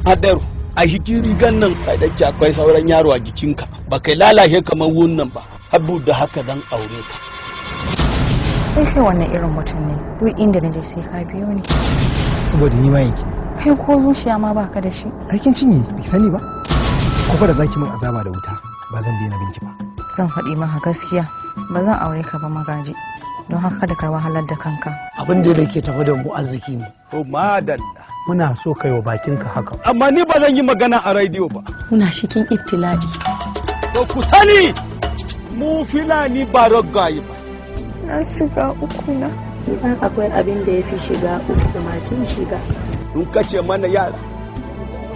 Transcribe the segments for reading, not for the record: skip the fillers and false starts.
Hadaru, a hiki rigan nan kai da ke akwai sauran yaro a jikinka, ba kai lalace kamar wannan ba. Habu da haka zan aure ka. Kai kai wannan irin mutum ne, duk inda na je sai ka biyo ni. Saboda ni ma yanki ne. Kai ko zuciya ma baka da shi. Aikin cinye, baki sani ba. Ko da zaki min azaba da wuta, ba zan daina binki ba. Zan faɗi maka gaskiya, ba zan aure ka ba Magaji. Don haka da ka wahalar da kanka. Abin da yake tafi da mu arziki ne. To madalla. Muna so kai wa bakinka haka. Amma ni ba zan yi magana a rediyo ba. Muna cikin ibtila'i. To ku sani mu Filani ba raggaye ba. Na shiga uku na. Idan akwai abin da ya fi shiga uku ma kin shiga. Sun kashe mana yara.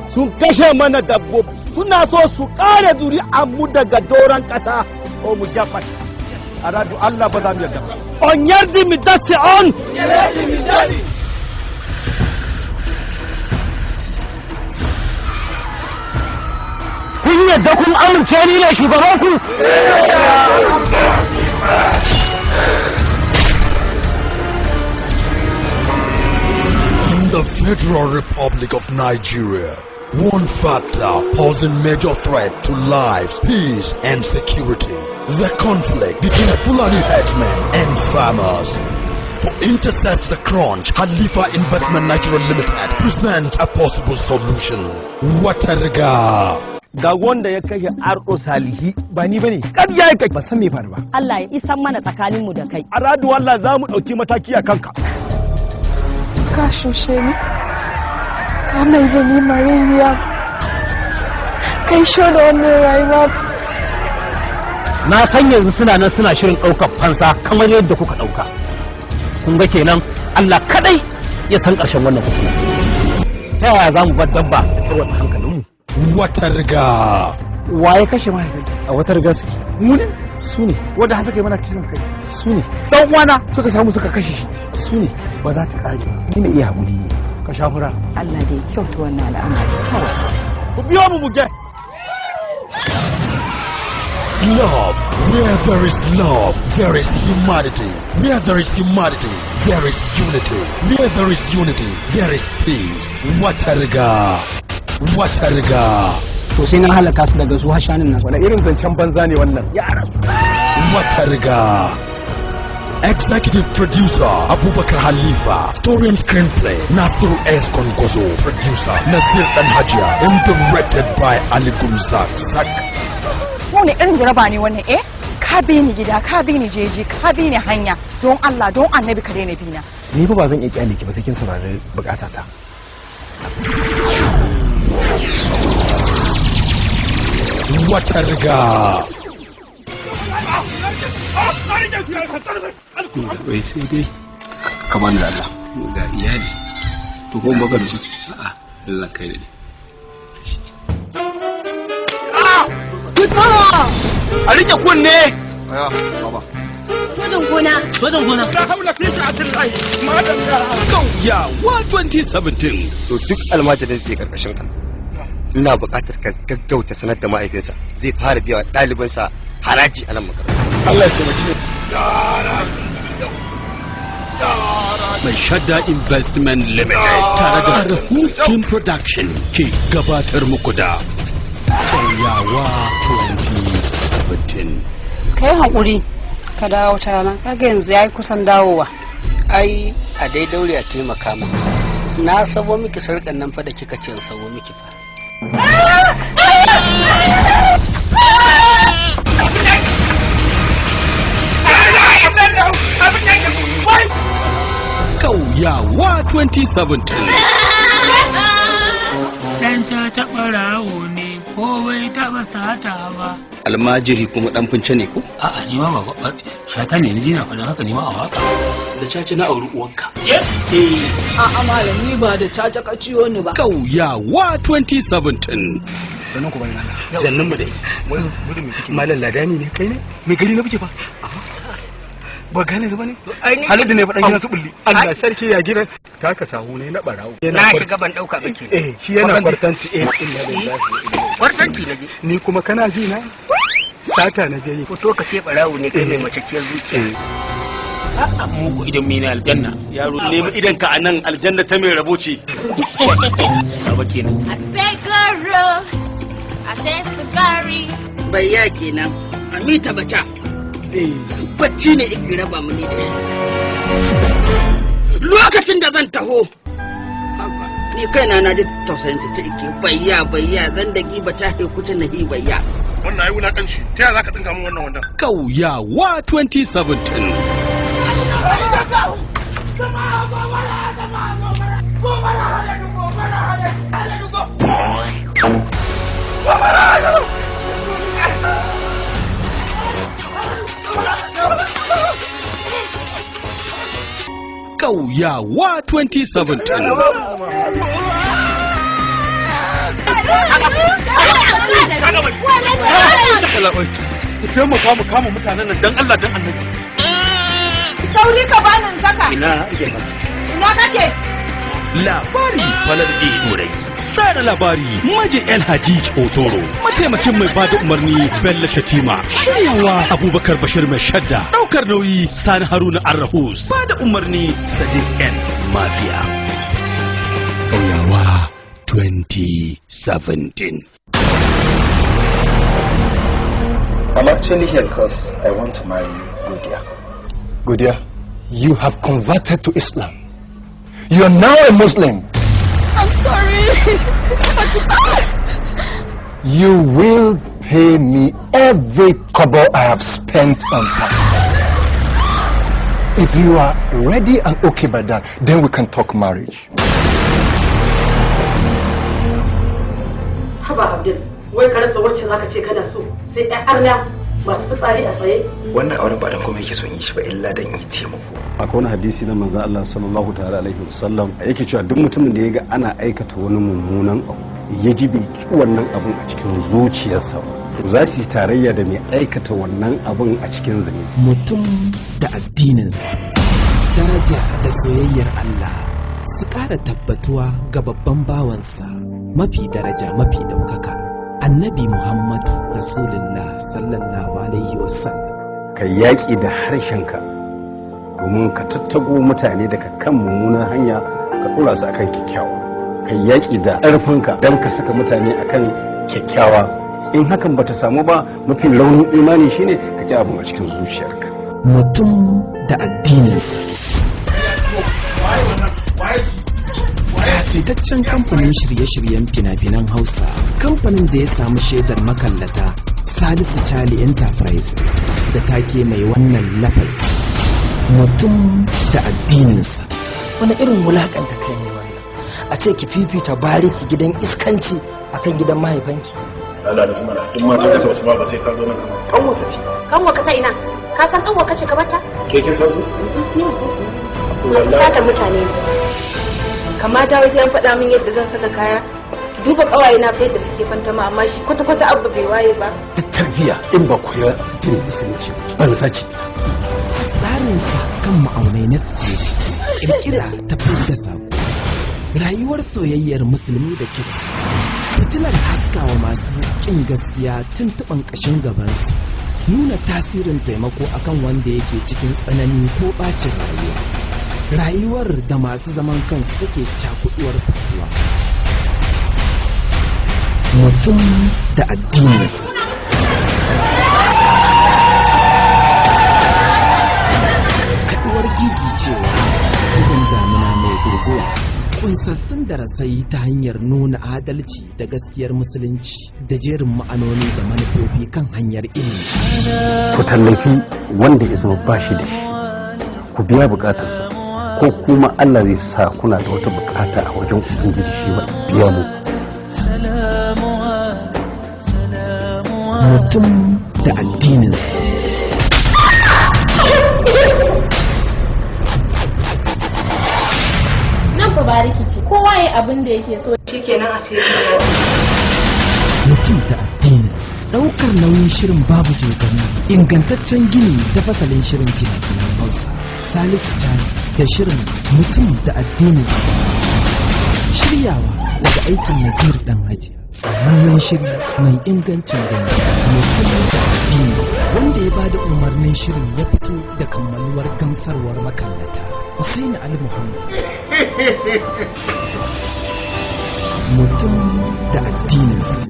Sun kashe mana dabbobi. Suna so su kare zuri'an mu daga doron ƙasa. O mu jafat. Aradu Allah ba za mu yarda ba. On yardi mi dasi on. Yardi mi dadi. Kun yadda kun amince ni ne shugabanku? In the Federal Republic of Nigeria, one factor posing major threat to lives, peace, and security: the conflict between Fulani herdsmen and farmers. To intercept the crunch, Halifa Investment Nigeria Limited presents a possible solution. Watariga. Ga wanda ya kashe Ardo Salihi. Ba ni bane. Ƙarya yake. Ban san me faru ba. Allah ya isan mana tsakaninmu da kai. Aradu Allah za mu ɗauki mataki a kanka. Ka shushe ni, ka mai da ni mareniya, kai sho da wannan rayuwa. Na san yanzu suna nan suna shirin ɗaukar fansa kamar yadda kuka ɗauka. Kun ga kenan Allah kadai ya san ƙarshen wannan fitina. Ta yaya za mu bar dabba da tarwatsa hankalinmu? Watariga. Wa ya kashe mahaifin? A wata riga suke. Mu ne? Su ne. Wanda har suka yi mana kisan kai. Su ne. Dan uwana suka samu suka kashe shi. Su ne. Ba za ta kare ba. Ni mai iya haƙuri ne. Ka sha fura. Allah da ya kyauta wannan al'amari kawai. Ku biyo mu mu je. Love. Where there is love, there is humanity. Where there is humanity, there is unity. Where there is unity, there is peace. Watariga. Watariga. To sai na halaka su daga su har shanun nan. Wani irin zancen banza ne wannan? Watariga. Executive producer Abubakar Halifa. Story and screenplay Nasiru S. Kongozo. Producer Nasir Dan Hajia. And directed by Ali Gumzak Sak. Wani irin jaraba ne wannan eh? Ka bi ni gida, ka bi ni jeji, ka bi ni hanya. Don Allah, don Annabi ka daina bina. Ni fa ba zan iya kyale ki ba sai kin saurari bukatata. Watariga. Wai sai dai ka bani da Allah ga iyali. To ko baka da su? A'a, Allah kai da ni. A rike kunne. Sojan gona. Sojan gona. La haula fi sha'atin lahi. Madalla. Kauyawa 2017. To duk almajirin da ke karkashin ka, ina buƙatar ka gaggauta sanar da mahaifinsa zai fara biya wa ɗalibinsa haraji a nan makaranta. Allah ya taimake ni. Mai Shadda Investment Limited tare da Rahus Film Production ke gabatar muku da Kauyawa 2017. Ka yi haƙuri ka dawo ta rana, kaga yanzu ya yi kusan dawowa. Ai a dai daure a taimaka min. Na sabo miki sarƙan nan fa da kika ce in sabo miki fa. Kauyawa 2017. Dan caca ɓarawo ne ko bai taɓa sata ba. Almajiri kuma dan fince ne ko? A'a ni ma ba shata ne ni na faɗin haka ni ma a waka. Da caca na auri uwanka. A'a malami ba da caca ka ciyo ni ba. Kauyawa 2017. Sannan ku bayan Allah. Sannan mu dai. Wai gudun me kike? Malam ladani ne kai ne? Me gari na buke fa? Ba gane ni bane? Haladu ne faɗan gidan su bulli. Allah sarki ya gidan. Taka sahu ne na barawo. Na shiga ban ɗauka ba kenan. Eh shi yana kwartanci eh inna lillahi. Kwartanci na je. Ni kuma kana ji na? Sata na je yi. Fito ka ce barawo ne kai mai macacciyar zuciya. A'a, mu ko idan mai na aljanna. Yaro, nemi idan ka anan, aljanna ta mai rabo ce. Baba kenan. I say guru, I say sigari. Bayya kenan, Amita baca. Bacci ne iki raba mu ni da shi. Lokacin da zan taho, haba, ni kaina na ji tausayin ta ce ike bayya bayya zan da giba ta he kuce na hi bayya. Wannan ai wulakanci, ta yaya zaka dinga min wannan wannan? Ƙauyawa 2017. Ƙauyawa 2017. Ku taimaka mu kama mutanen nan dan Allah dan Annabi. Sauri ka bani in saka. Ina ake ba? Ina kake? Labari Falal A. Dorai. Tsara labari Maji El Hajij Otoro. Mataimakin mai bada umarni Bello Shatima. Shiryawa Abubakar Bashir Mai Shadda. Daukar nauyi Sani Haruna Arrahus. Bada umarni Sadiq N. Mafia. Ƙauyawa 2017. I'm actually here because I want to marry Godia. Godia, you have converted to Islam. You are now a Muslim. I'm sorry. You will pay me every kobo I have spent on her. If you are ready and okay by that, then we can talk marriage. Haba Abdul, wai ka rasa wacce zaka ce kana so sai ƴan arna masu fitsari a tsaye. Wannan auren ba dan komai yake son yi shi ba illa dan yi taimako. Akwai wani hadisi na manzo Allah sallallahu ta'ala alaihi wasallam yake cewa duk mutumin da ya ga ana aikata wani mummunan abu ya ji bai ki wannan abun a cikin zuciyarsa ba, to za su yi tarayya da mai aikata wannan abun a cikin zunubi. Mutum da addininsa, daraja da soyayyar Allah su ƙara tabbatuwa ga babban bawansa mafi daraja mafi ɗaukaka, Annabi Muhammadu Rasulullah sallallahu alaihi wasallam. Ka yaƙi da harshenka domin ka tattago mutane daga kan mummunan hanya ka ɗora su akan kyakkyawa. Ka yaƙi da ƙarfinka don ka saka mutane akan kyakkyawa. In hakan bata samu ba, mafi raunin imani shine ka ƙi abin a cikin zuciyarka. Mutum da addininsa. Kasaitaccen kamfanin shirye-shiryen fina-finan Hausa, kamfanin da ya samu shaidar makallata, Salisu Charlie Enterprises, da take mai wannan lafazi: Mutum da addininsa. Wani irin wulakanta kai ne wannan, a ce ki fifita bariki gidan iskanci akan gidan mahaifanki? Allah da zumana duk matan kasa basu ba sai ka zo nan zama. Kanwarsa ce. Kanwa ka ta ina? Ka san kanwa kace ka bata? Ke kin san su? Ni ba san su. Masu sata mutane ne. Kamata wai sai an faɗa min yadda zan saka kaya. Duba ƙawaye na fa yadda suke fantama, amma shi kwata-kwata Abba bai waye ba. Tarbiyya in ba koyar addinin Musulunci ba banza ce. Tsarinsa kan ma'aunai na sikeli, kirkira ta da sako, rayuwar soyayyar Musulmi da Kirista, fitilar haskawa masu ƙin gaskiya tuntuɓan ƙashin gabansu, nuna tasirin taimako akan wanda yake cikin tsanani ko ɓacin rayuwa, rayuwar da masu zaman kansu take cakuduwar faruwa. Mutum da addininsa. Kaduwar gigicewa, bugun damina mai guguwa, kunsassun darasai ta hanyar nuna adalci da gaskiyar Musulunci da jerin ma'anoni da manufofi kan hanyar ilimi. Ku tallafi wanda ya zama ba shi da shi, ku biya bukatarsa, ko kuma Allah zai sa kuna da wata bukata a wajen Ubangiji, shi ma biya mu. Mutum da addininsa. Nan fa ba rikici. Kowa ya abin da yake so. Shikenan, asiri ya Mutum da addininsa. Ɗaukar nauyin shirin babu jogani, ingantaccen gini ta fasalin shirin fina-finan Hausa, Salisu Jani da shirin Mutum da addininsa. Shiryawa daga aikin Nazir Dan Hajiya. Tsararren shiri mai ingancin gani, Mutum da addininsa, wanda ya bada umarnin shirin ya fito da kammaluwar gamsar gamsarwar makallata. Hussein Ali Muhammad. Mutum da addininsa.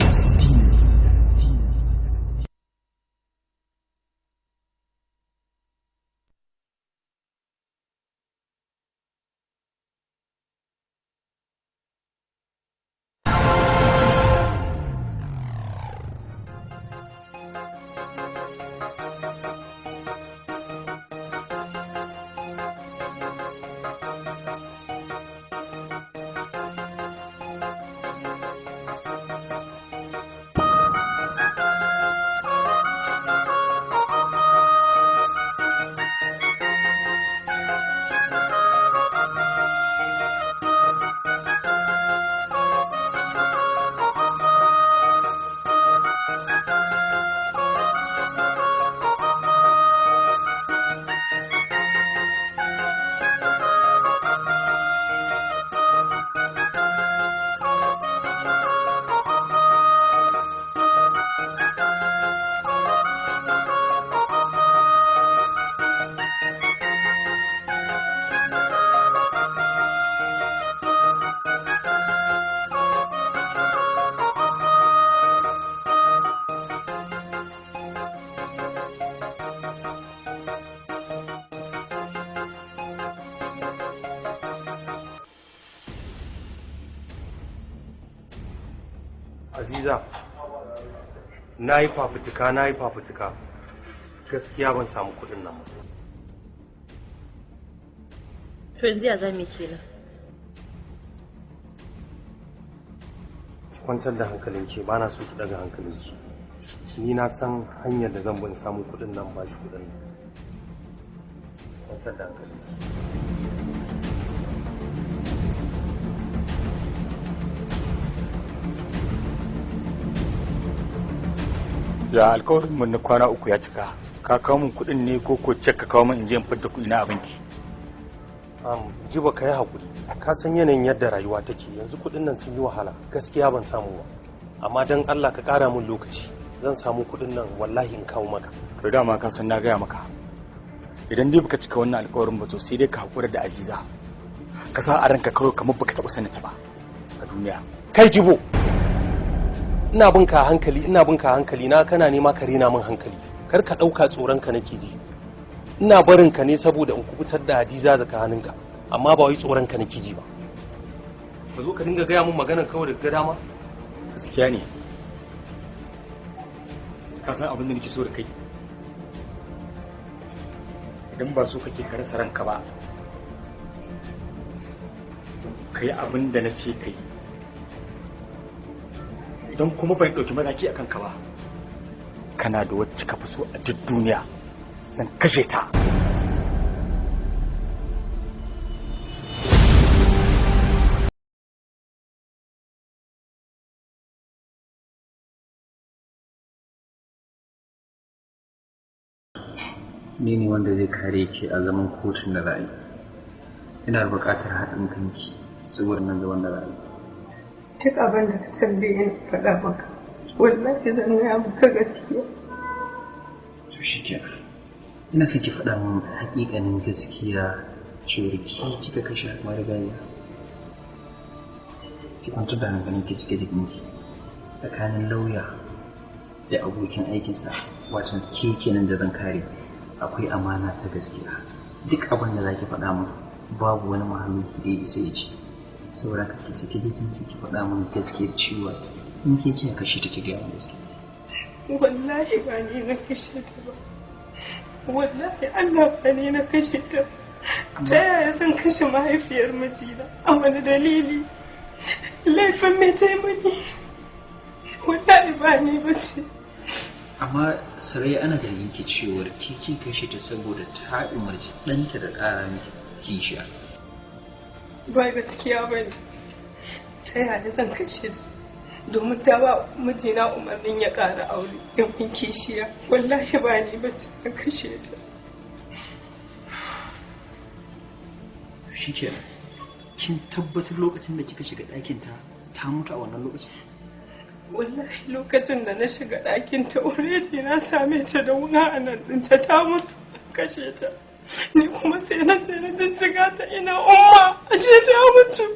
Aziza, na yi fafutuka, na yi fafutuka, gaskiya ban samu kudin nan ba. To yanzu ya zame kenan? Ki kwantar da hankalinki, ba na so ki daga hankalinki. Ni na san hanyar da zan bin samu kudin nan, ba shi kudin nan. Kwantar da hankalinki. Ya alkawarin mu na kwana 3 ya cika. Ka kawo min kuɗin ne ko ko cek ka kawo min in je in fidda kuɗi na a banki? Jiba, ka yi haƙuri. Ka san yanayin yadda rayuwa take yanzu, kuɗin nan sun yi wahala. Gaskiya ban samu ba. Amma dan Allah ka ƙara min lokaci. Zan samu kuɗin nan wallahi in kawo maka. To dama ka san na gaya maka. Idan dai baka cika wannan alkawarin ba, to sai dai ka haƙura da Aziza. Ka sa a ranka kawai kamar baka taɓa sanin ta ba a duniya. Kai Jibo! Ina bin ka hankali, ina bin ka hankali, na kana nema ka rena min hankali. Kar ka ɗauka tsoron ka nake ji. Ina barin ka ne saboda in kubutar da Hadiza daga hannunka, amma ba wai tsoron ka nake ji ba. Ka zo ka dinga gaya min maganar kawai daga dama. Gaskiya ne. Ka san abin da nake so da kai. Idan ba so kake ka rasa ranka ba, ka yi abin da na ce ka yi. Idan kuma ban ɗauki mataki a kanka ba, kana da wacce ka fi so a duk duniya, zan kashe ta. Ni ne wanda zai kare ki a zaman kotun da za a yi. Ina buƙatar haɗin kanki saboda nan zaman da za a yi. Duk abin da ka tambaye ni faɗa maka, wallahi zan gaya maka gaskiya. To shikenan, ina son ki faɗa min haƙiƙanin gaskiya cewar ki kika kashe marigayiya. Ki kwantar da hankalin ki, suke jikinki. Tsakanin lauya da abokin aikinsa, wato ke kenan da zan kare, akwai amana ta gaskiya. Duk abin da zaki faɗa min, babu wani mahaluki da ya isa ya ci. Saboda haka ki saki jikinki, ki faɗa min gaskiyar cewa in ke kika kashe ta, ki gaya min gaskiya. Wallahi ba ni na kashe ta ba. Wallahi Allah ba ni na kashe ta. Ta yaya zan kashe mahaifiyar mijina? A wani dalili? Laifin mai taimani? Wallahi ba ni ba ce. Amma Sarayya, ana zargin ki cewar ke ki kashe ta saboda ta umarci ɗanta da ƙara miki kishiya. Ba gaskiya ba ne. Ta yaya zan kashe ta domin ta ba mijina umarnin ya ƙara aure, ya mun kishiya? Wallahi ba ni ba ce na kashe ta. Shi kenan, kin tabbatar lokacin da kika shiga ɗakin ta, ta mutu a wannan lokacin? Wallahi lokacin da na shiga ɗakin ta, already na same ta da wuka a nan ɗinta, ta mutu, kashe ta. Ni kuma sai na je na jijjiga ta ina umma ashe ta mutu.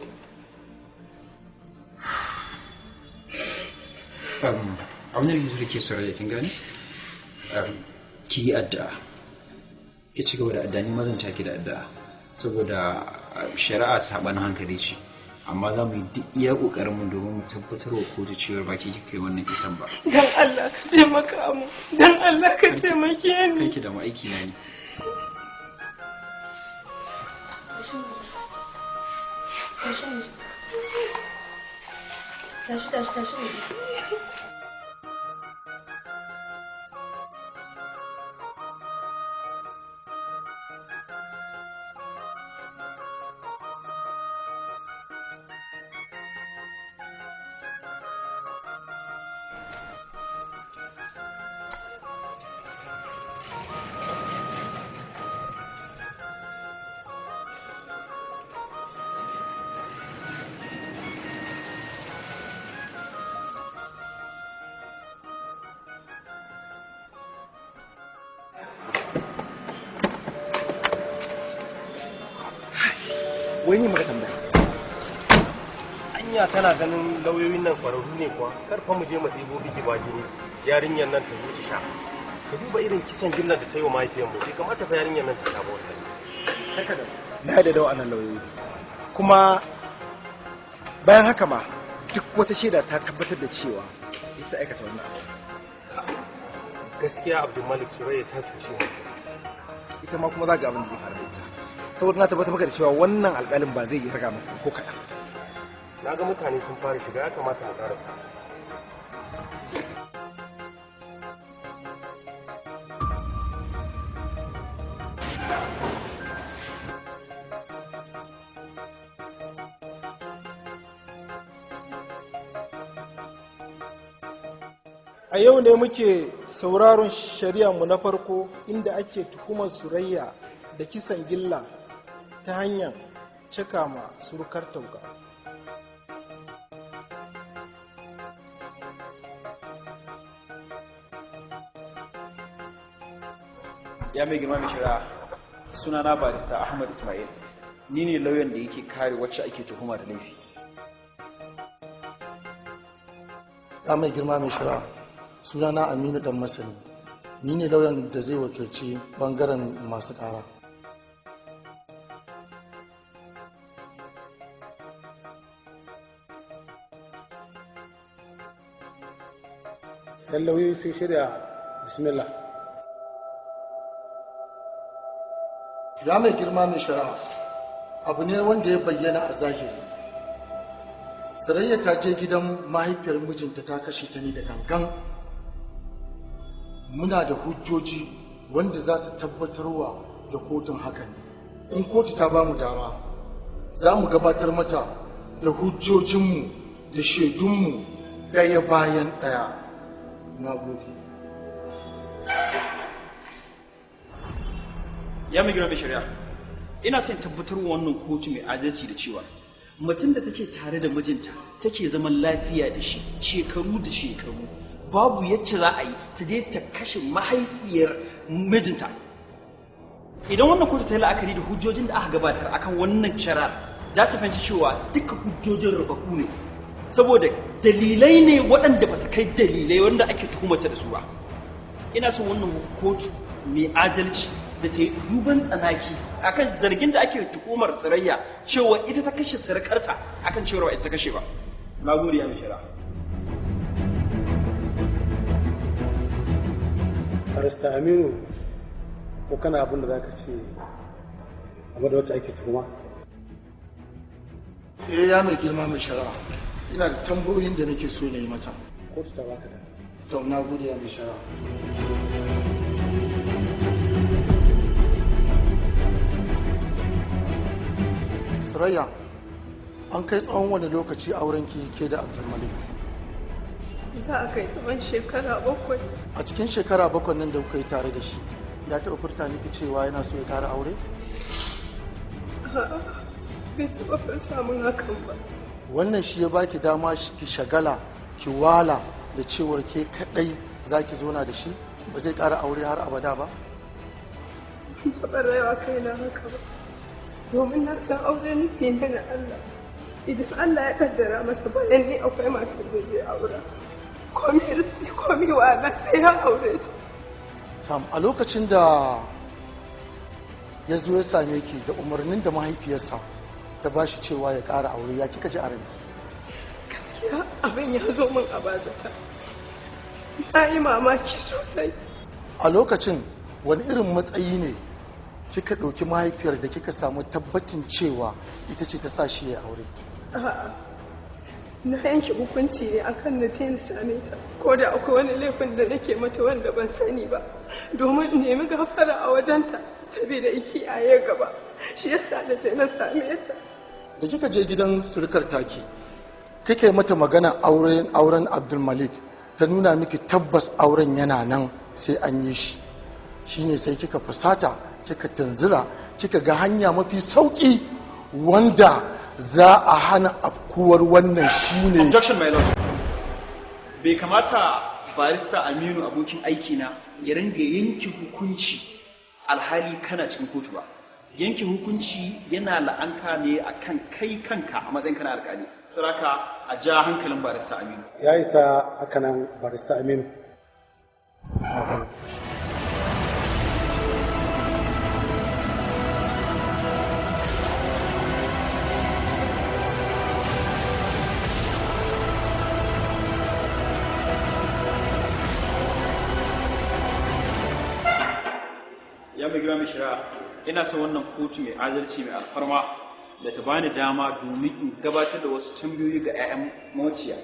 Abin da nake so ke Surayya, kin gane? Ki yi addu'a. Ki ci gaba da addu'a, ni ma zan taki da addu'a. Saboda shari'a saɓanin hankali ce. Amma za mu yi duk iya ƙoƙarin mu domin mu tabbatar wa kotu cewar ba ke kika yi wannan kisan ba. Dan Allah ka taimaka mu. Dan Allah ka taimake ni. Kai ki da mu, aiki na ne. Tashi, tashi, tashi mu je. Wai ni maka tambaya. Anya kana ganin lauyoyin nan kwararru ne kuwa? Karfa mu je mu ɗebo bigi ba gini, yarinyar nan ta zo ta sha. Ka duba irin kisan gillan da ta yi wa mahaifiyar mu, bai kamata fa yarinyar nan ta sha ba wallahi. Haka da na yarda da wa'annan lauyoyi. Kuma bayan haka ma duk wata shaida ta tabbatar da cewa ita ta aikata wannan abu. Gaskiya Abdulmalik, Surayya ta cuce mu. Ita ma kuma za ga abin da zai faru da ita. Saboda na tabbatar maka da cewa wannan alƙalin ba zai yi raga mata ko kaɗan. Na ga mutane sun fara shiga, ya kamata mu karasa. A yau ne muke sauraron mu na farko inda ake tuhumar Surayya da kisan gilla ta hanyar cika ma surukar tauka. Ya mai girma mai shari'a, sunana Barista Ahmad Ismail, ni ne lauyan da yake kare wacce ake tuhuma da laifi. Ya mai girma mai shari'a, sunana Aminu Dan Masani, ni ne lauyan da zai wakilci bangaren masu kara. Yan lauyoyi sun shirya, bismillah. Ya mai girma mai shari'a, abu ne wanda ya bayyana a zahiri. Sarayya ta je gidan mahaifiyar mijinta ta kashe ta ne da gangan. Muna da hujjoji wanda za su tabbatarwa da kotun hakan. In kotu ta ba mu dama, za mu gabatar mata da hujjojinmu da shaidunmu ɗaya bayan ɗaya. Na gode. Ya mai girma mai shari'a, ina son tabbatar wa wannan kotu mai adalci da cewa mutum da take tare da mijinta take zaman lafiya da shi shekaru da shekaru, babu yacce za a yi ta je ta kashe mahaifiyar mijinta. Idan wannan kotu ta yi la'akari da hujjojin da aka gabatar akan wannan shari'ar, za ta fahimci cewa duka hujjojin rubaku ne, saboda dalilai ne waɗanda ba su kai dalilai wanda ake tuhumata da su ba. Ina son wannan kotu mai adalci da ta yi duban tsanaki akan zargin da ake tuhumar Tsirayya cewa ita ta kashe surukarta, akan cewa ba ita ta kashe ba. Na gode, ya mai shari'a. Barista Aminu, ko kana abin da zaka ce game da wacce ake tuhuma? Eh, ya mai girma mai shari'a, ina da tambayoyin da nake so na yi mata. Kotu ta baka da. To, na gode, ya mai shari'a. Surayya, an kai tsawon wani lokaci aurenki ke da Abdulmalik? Za a kai tsawon shekara 7. A cikin shekara 7 nan da kuka yi tare da shi, ya taɓa furta miki cewa yana so ya ƙara aure? A'a, bai taɓa furta min hakan ba. Wannan shi ya baki dama ki shagala, ki wala da cewar ke kaɗai za ki zauna da shi, ba zai ƙara aure har abada ba? Ban taɓa rayuwa kaina haka ba. Domin na san aure nufi ne na Allah. Idan Allah ya kaddara masa bayan ni akwai matar da zai aura. Komi rinsi komi wahala sai ya aure ta. Tam, a lokacin da ya zo ya same ki da umarnin da mahaifiyarsa ta ba shi cewa ya ƙara aure, ya kika ji a ranki? Gaskiya abin ya zo min a bazata. Na yi mamaki sosai. A lokacin wani irin matsayi ne kika ɗauki mahaifiyar da kika samu tabbacin cewa ita ce ta sa shi ya aure? A'a. Na yanke hukunci ne akan na je na same ta ko da akwai wani laifin da nake mata wanda ban sani ba, domin in nemi gafara a wajenta saboda in kiyaye gaba. Shi yasa na je na same ta. Da kika je gidan surukar taki, kika yi mata magana auren Abdulmalik, ta nuna miki tabbas auren yana nan sai an yi shi. Shine sai kika fusata, kika tunzura, kika ga hanya mafi sauki wanda za a hana afkuwar wannan shine. Objection, my lord. Bai kamata barista Aminu abokin aikina ya ringa yanke hukunci alhali kana cikin kotu ba. Yanke hukunci yana la'anka ne akan kai kanka a matsayin kana alkali. Saboda a ja hankalin barista Aminu. Ya isa hakanan, barista Aminu. Ya mai girma mai shari'a, ina son wannan kotu mai adalci mai alfarma da ta bani dama domin in gabatar da wasu tambayoyi ga 'ya'yan mociya.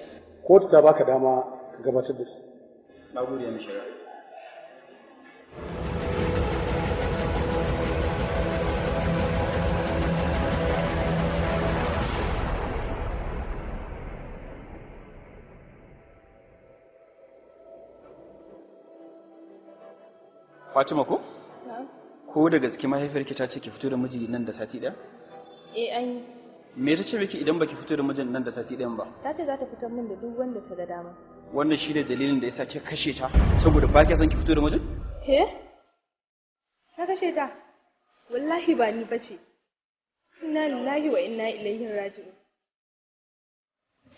Kotu ta baka dama ka gabatar da su. Na gode, mai shari'a. Fatima ko? Ko da gaske mahaifiyarki ta ce ki fito da miji nan da sati ɗaya? Eh, an yi. Me ta ce miki idan baki fito da mijin nan da sati ɗayan ba? Ta ce za ta fitar min da duk wanda ta ga dama. Wannan shi ne dalilin da yasa kika kashe ta saboda ba kya son ki fito da mijin? He? Na kashe ta? Wallahi ba ni bace. Inna lillahi wa inna ilaihi raji'un.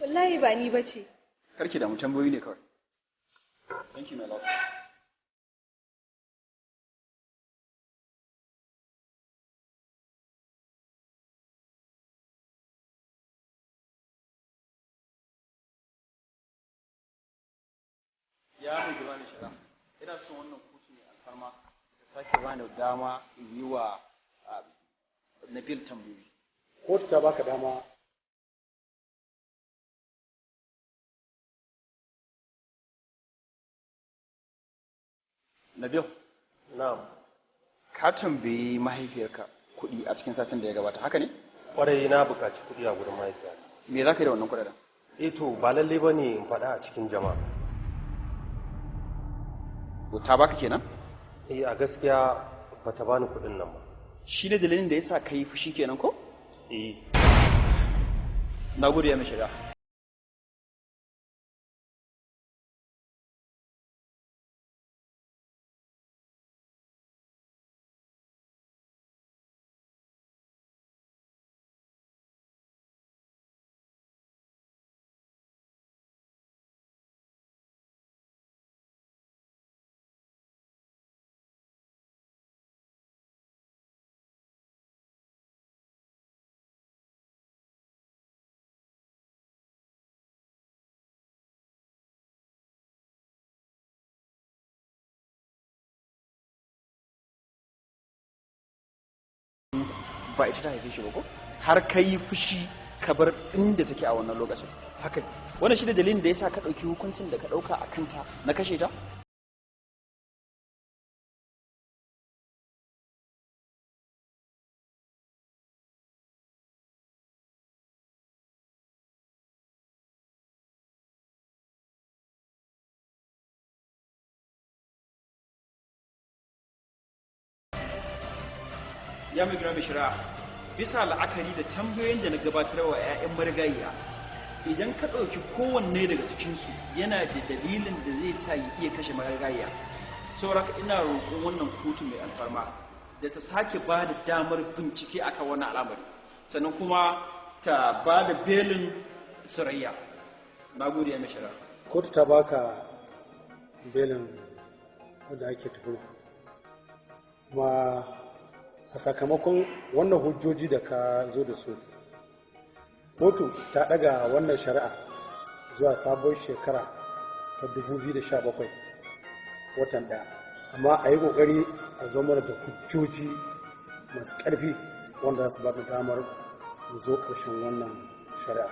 Wallahi ba ni bace. Karki damu, tambayoyi ne kawai. Thank you, my love. Ya mai girma mai shari'a, ina son wannan kotu mai alfarma ta sake bani dama in yi wa Nabil tambayoyi. Kotu ta baka dama. Nabil. Na'am. Ka tambayi mahaifiyarka kuɗi a cikin satin da ya gabata, haka ne? Kwarai, na buƙaci kuɗi a gurin mahaifiyata. Me za ka yi da wannan kuɗaɗen? Eh to, ba lallai ba ne in faɗa a cikin jama'a. Ta baka kenan? Eh, a gaskiya bata bani kuɗin nan ba. Shi ne dalilin da yasa ka yi fushi kenan ko? Eh. Na gode, ya mai shari'a. Ba ita ta haife shi ba ko? Har ka yi fushi ka bar inda take a wannan lokacin. Haka ne. Wannan shi ne dalilin da yasa ka ɗauki hukuncin da ka ɗauka a kanta na kashe ta? Ya mai girma mai shari'a, bisa la'akari da tambayoyin da na gabatar wa 'ya'yan marigayiya, idan ka ɗauki kowanne daga cikinsu yana da dalilin da zai sa ya iya kashe marigayiya. Saboda haka ina roƙon wannan kotu mai alfarma da ta sake ba da damar bincike akan wannan al'amari, sannan kuma ta ba da belin Surayya. Na gode ya mai shari'a. Kotu ta baka belin wanda ake tuhuma, kuma a sakamakon wannan hujjoji da ka zo da su, kotu ta daga wannan shari'a zuwa sabon shekara ta 2017 watan daya, amma a yi kokari a zo mana da hujjoji masu karfi wanda za su ba da damar mu zo ƙarshen wannan shari'a.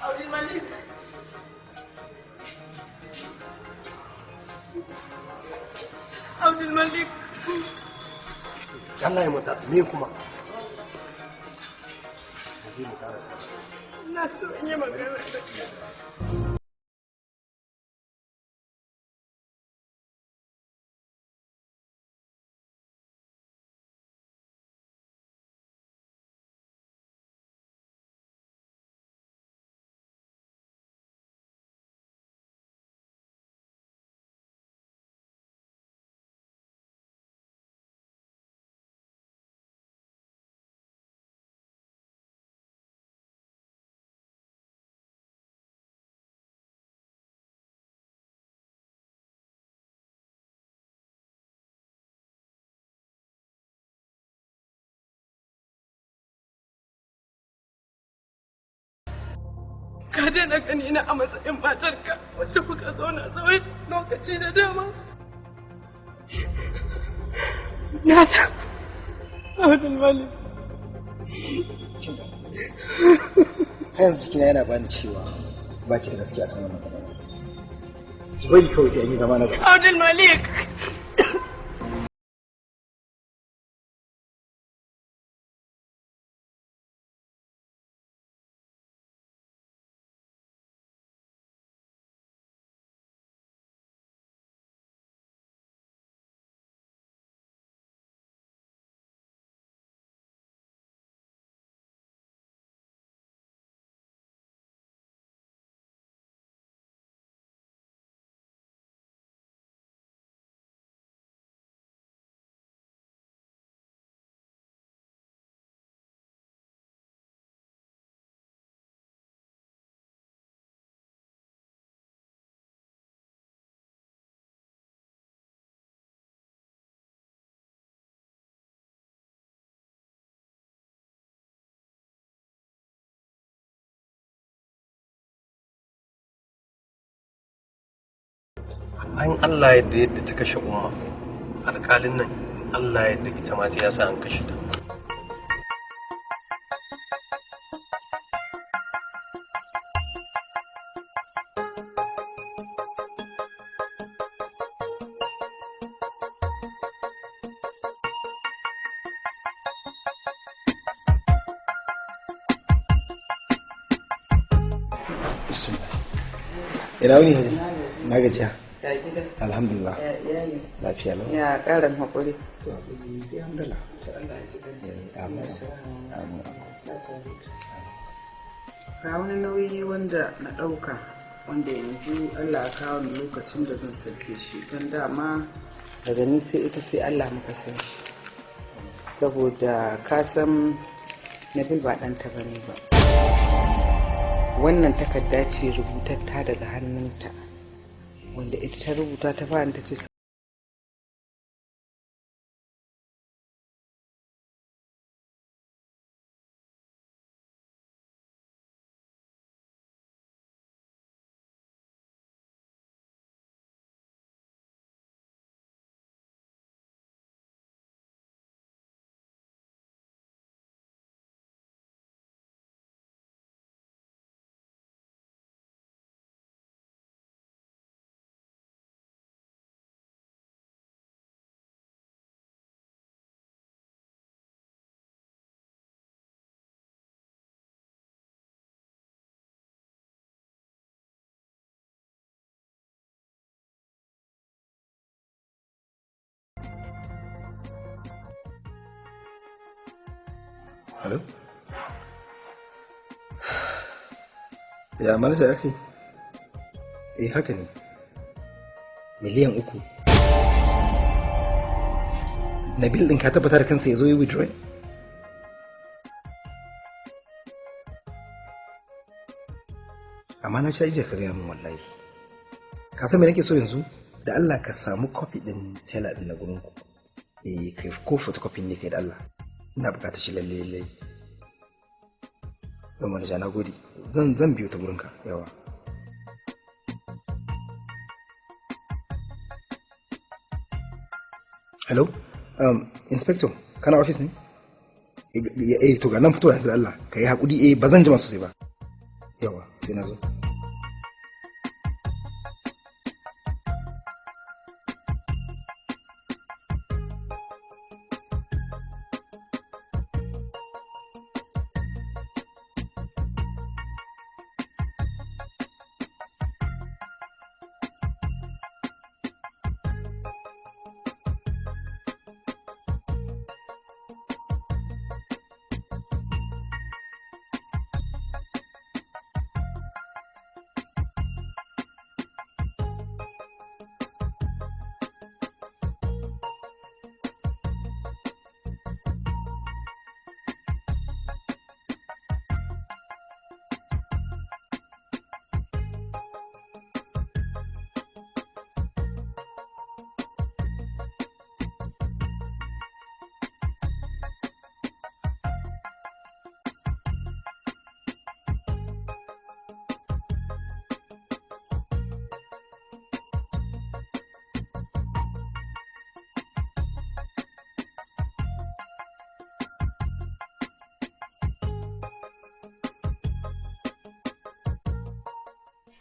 Abdul Malik. Abdul Malik. Allah ya mata me kuma? Na so in yi magana da kai. Ka daina gani na a matsayin matarka wacce kuka zauna tsawon lokaci da dama. Na san Abdul Malik. Har yanzu jikina yana bani cewa baki da gaskiya kan wannan magana. Ki bari kawai sai an yi zama na gaba. Abdul Malik. An Allah yadda yadda ta kashe Umma, alƙalin nan Allah yadda ita ma sai ya sa an kashe ta. Ina wuni Haji? Na gajiya. Alhamdulillah. Lafiya lau. Ya ƙarin haƙuri. Sai alhamdulillah. Amin. Ga wani nauyi wanda na ɗauka wanda yanzu Allah ya kawo ni lokacin da zan sauke shi, don dama daga ni sai ita sai Allah muka san shi. Saboda ka san Nabil ba ɗanta ba ne ba. Wannan takarda ce rubutatta daga hannunta, wanda ita ta rubuta ta bani, ta ce Hello? Ya manaja ya kai? Eh haka ne. 3 miliyan. Nabil ɗin ka tabbata da kansa ya zo yi withdrawing? Amma na sha ka gaya min wallahi. Ka san me nake so yanzu? Da Allah ka samu copy ɗin teller ɗin na gurin ku. Eh kai ko photocopy ne kai da Allah. Ina bukatar shi lalle lalle. Yau manaja na gode. Zan biyo ta gurinka yawa. Hello? Inspector, kana office ne? Eh, to ga nan fitowa yanzu da Allah. Ka yi haƙuri eh ba zan jima sosai ba. Yawa, sai na zo.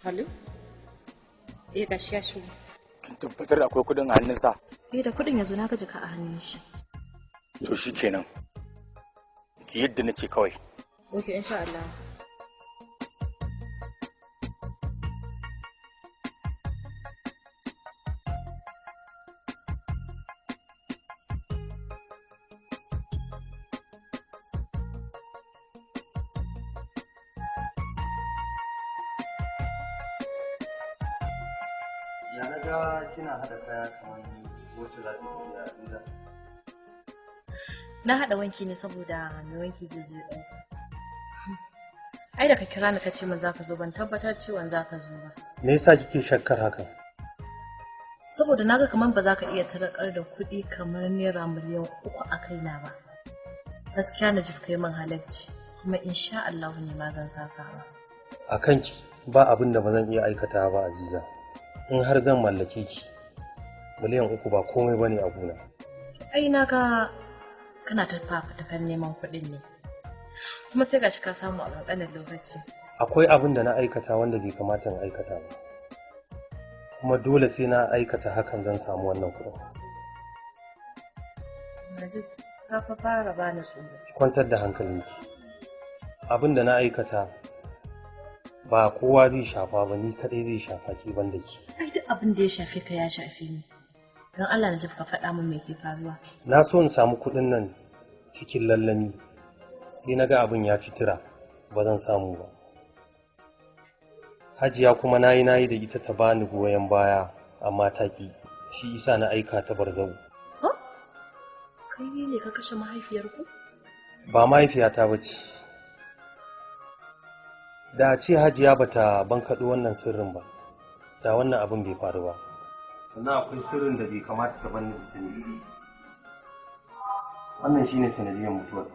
Hello? Eh gashi ya shigo. Kin tabbatar akwai kudin a hannunsa? Eh da kudin yazo na ga jaka a hannun shi. To shikenan. Ki yadda nace kawai. Okay insha Allah. Ya na ga kina haɗa kaya kamar wacce za ta yi a Aziza. Na haɗa wanki ne saboda mai wanki zai zo ya ɗauka. Ai da ka kira ni ka ce min za ka zo ban tabbatar cewa za ka zo ba. Me yasa kike shakkar hakan? Saboda na ga kamar ba za ka iya sadakar da kuɗi kamar ₦3 miliyan a kaina ba. Gaskiya na ji kai min halarci kuma insha Allah ne ma zan saka ba. A kanki ba abin da ba zan iya aikata ba Aziza. In har zan mallake ki 3 miliyan ba komai bane a gona. Ai na ga kana ta fafutukar neman kuɗin ne. Kuma sai gashi ka samu a ƙanƙanin lokaci. Akwai abin da na aikata wanda bai kamata in aikata ba. Kuma dole sai na aikata hakan zan samu wannan kuɗin. Najib, ka fa fara bani tsoro. Ki kwantar da hankalinki. Abin da na aikata ba kowa zai shafa ba, ni kaɗai zai shafa ki ban da ki. Ai duk abin da ya shafe ka ya shafe ni. Don Allah Najib ka faɗa min me ke faruwa. Na so in samu kuɗin nan cikin lallami sai na ga abin ya ci tura ba zan samu ba. Hajiya kuma nayi nayi da ita ta bani goyon baya amma ta ki, shi isa na aika ta barzau. Kai ne ka kashe mahaifiyarku? Ba mahaifiyata ba ce. Da a ce Hajiya bata bankaɗo wannan sirrin ba, da wannan abin bai faru ba. Sannan akwai sirrin da bai kamata ta banni in sani. Wannan shine sanadiyar mutuwar.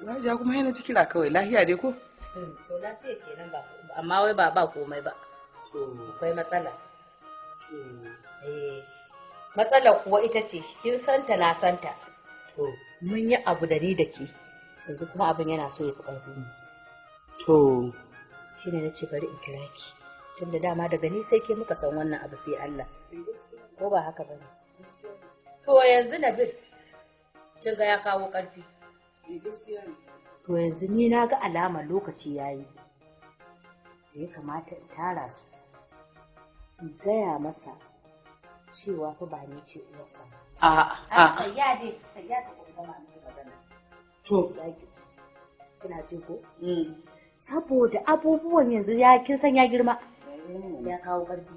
Hajiya kuma yana ci kira kawai lahiya dai ko? To lafiya kenan ba amma wai ba komai ba. Akwai matsala. Eh matsalar kuwa ita ce kin santa na santa. Mun yi abu da ni da ke yanzu kuma abin yana so ya fi ƙarfi mu. To Shine na ce bari in kira ki. Tunda dama daga ni sai ke muka san wannan abu sai Allah. Ko ba haka bane? To yanzu Nabil kin ga ya kawo ƙarfi. To yanzu ni na ga alamar lokaci ya yi da ya kamata in tara su in gaya masa Cewa fa ba ni ce uwarsa ba. A a. Ya dai, ya ta kuma gama miki magana. To. Ya ki. Kina ji ko? Saboda abubuwan yanzu ya kin san ya girma. Ya kawo ƙarfi.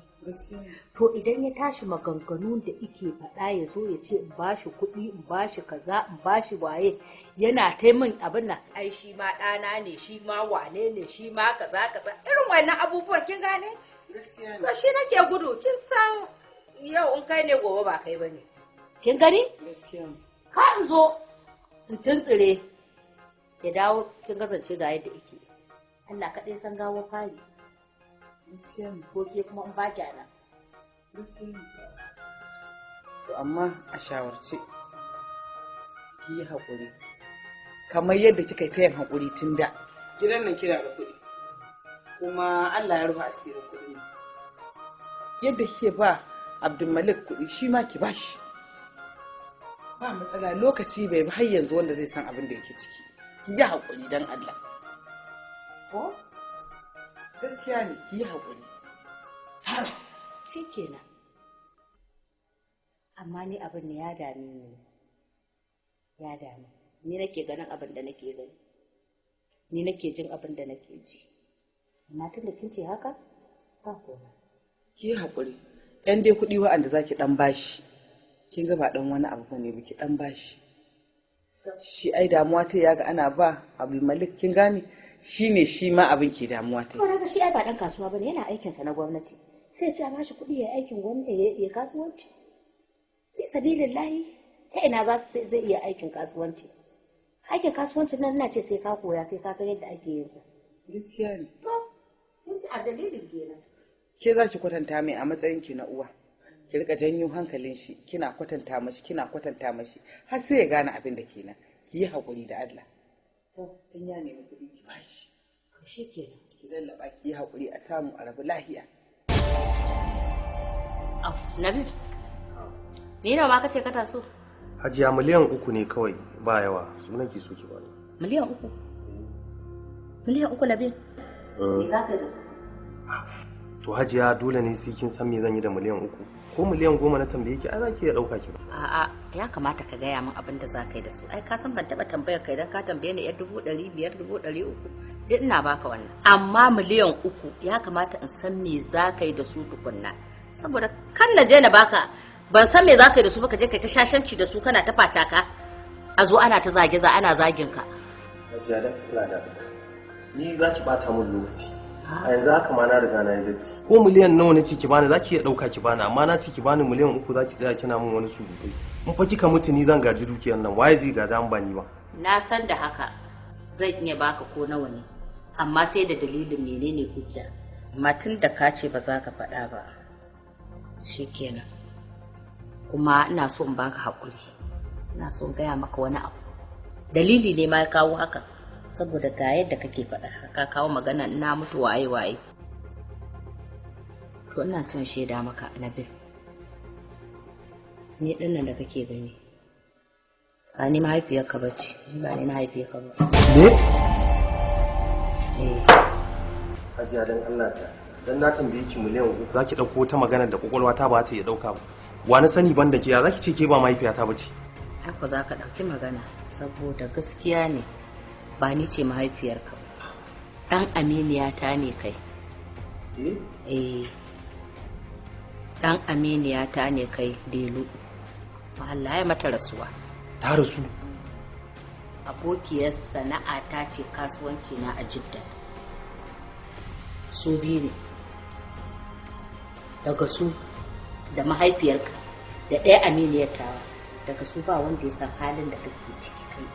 To idan ya tashi maganganu da ike faɗa ya zo ya ce in bashi kuɗi, in bashi kaza, in bashi waye, yana taimin abin nan. Ai shi ma ɗana ne, shi ma wane ne, shi ma kaza kaza. Irin wannan abubuwan kin gane? Gaskiya To shi nake gudu, kin san yau in kai ne gobe ba kai bane. Kin gani? Gaskiya. Ka in zo in tuntsire ya dawo kin kasance ga yadda yake. Allah kaɗai san gawo fari. Gaskiya ne. Ko ke kuma in ba nan. Gaskiya ne. To amma a shawarce ki yi haƙuri. Kamar yadda kika yi ta yin haƙuri tun da. Gidan nan kina da kuɗi. Kuma Allah ya rufe asirin kuɗi. Yadda kike ba Abdulmalik kuɗi shi ma ki bashi. Ba matsala, lokaci bai bi har yanzu wanda zai san abin da yake ciki. Ki yi haƙuri don Allah. Ko? Gaskiya ne, ki yi haƙuri. Shi kenan. Amma ni abin ne ya dame ni. Ya dame. Ni nake ganin abin da nake gani. Ni nake jin abin da nake ji. Amma tun da kin ce haka, ba komai. Ki yi haƙuri. Ɗan dai kuɗi wa'anda za ki ɗan bashi. Kin ga ba ɗan wani abu bane ba, ki ɗan bashi. Shi ai damuwa ta ya ga ana ba Abdulmalik, kin gane? Shi ne shi ma abin ke damuwa ta. Ko daga shi ai ba ɗan kasuwa bane, yana aikinsa na gwamnati. Sai ya ce a bashi kuɗi ya aikin gwamnati ya kasuwanci. Fi sabilillahi, ta ina za su zai iya aikin kasuwanci? Aikin kasuwanci nan ina ce sai ka koya, sai ka san yadda ake yin sa. Gaskiya ne. To, kin ji a dalilin kenan. Ke za ki kwatanta mai a matsayin ki na uwa. Ki rika janyo hankalin shi, kina kwatanta mashi, kina kwatanta mashi har sai ya gane abin da kenan. Ki yi haƙuri da Allah. To, in ya nemi kuɗi ki bashi. To shikenan. Ki lallaba, ki yi haƙuri a samu a rabu lahiya. Au, Nabil. Ni nawa ma kace kana so? Hajiya, 3 miliyan ne kawai, ba yawa, su nake so ki bani. 3 miliyan? 3 miliyan, Nabil? Me za ka yi da su? To Hajiya, dole ne sai kin san me zan yi da 3 miliyan? Ko 10 miliyan na tambaye ki, ai za ki iya ɗauka ki ba. A'a, ya kamata ka gaya min abin da za ka yi da su. Ai ka san ban taɓa tambayar ka idan ka tambaye ni yar 500,000, 300,000. Duk ina baka wannan. Amma 3 miliyan ya kamata in san me za ka yi da su tukunna. Saboda kan na je na baka ban san me za ka yi da su ba, ka je ka ta shashanci da su, kana ta facaka. A zo ana ta zage za ana zagin ka. Hajiya, dan Allah da ni za ki bata min lokaci. A yanzu haka ma na riga na yi datti. Ko miliyan nawa na ce ki bani, za ki iya ɗauka ki bani, amma na ce ki bani 3 miliyan za ki tsaya kina min wani surutai. In fa kika mutu ni zan gaji dukiyar nan, waye zai gada an ba ni ba? Na san da haka, zan iya baka ko nawa ne, amma sai da dalilin, menene hujja. Amma tun da ka ce ba za ka faɗa ba, shikenan. Kuma ina so in baka haƙuri, ina so in gaya maka wani abu. Dalili ne ma ya kawo haka, saboda ga yadda kake faɗa, ka kawo magana ina mutu waye waye. To ina son shaida maka, Nabil. Ni ɗin nan da kake gani, ba ni mahaifiyarka ba ce, ba ni na haife ka ba. Me? Eh. Hajiya, dan Allah ta. Dan na tambaye ki 3 miliyan za ki ɗauko wata magana da kwakwalwa ta ba ta iya ɗauka ba. Wa na sani ban da ke, ya za ki ce ke ba mahaifiyata ba ce? Haka za ka ɗauki magana, saboda gaskiya ne, ba ni ce mahaifiyarka ba. Ɗan aminiyata ne kai. Eh? Eh. Ɗan aminiyata ne kai, Delu. Allah ya mata rasuwa. Ta rasu. Abokiyar sana'a ta ce, kasuwanci na a Jidda. Su biyu ne. Daga su da mahaifiyarka da ɗaya aminiyar tawa. Daga su ba wanda ya san halin da kake ciki kai.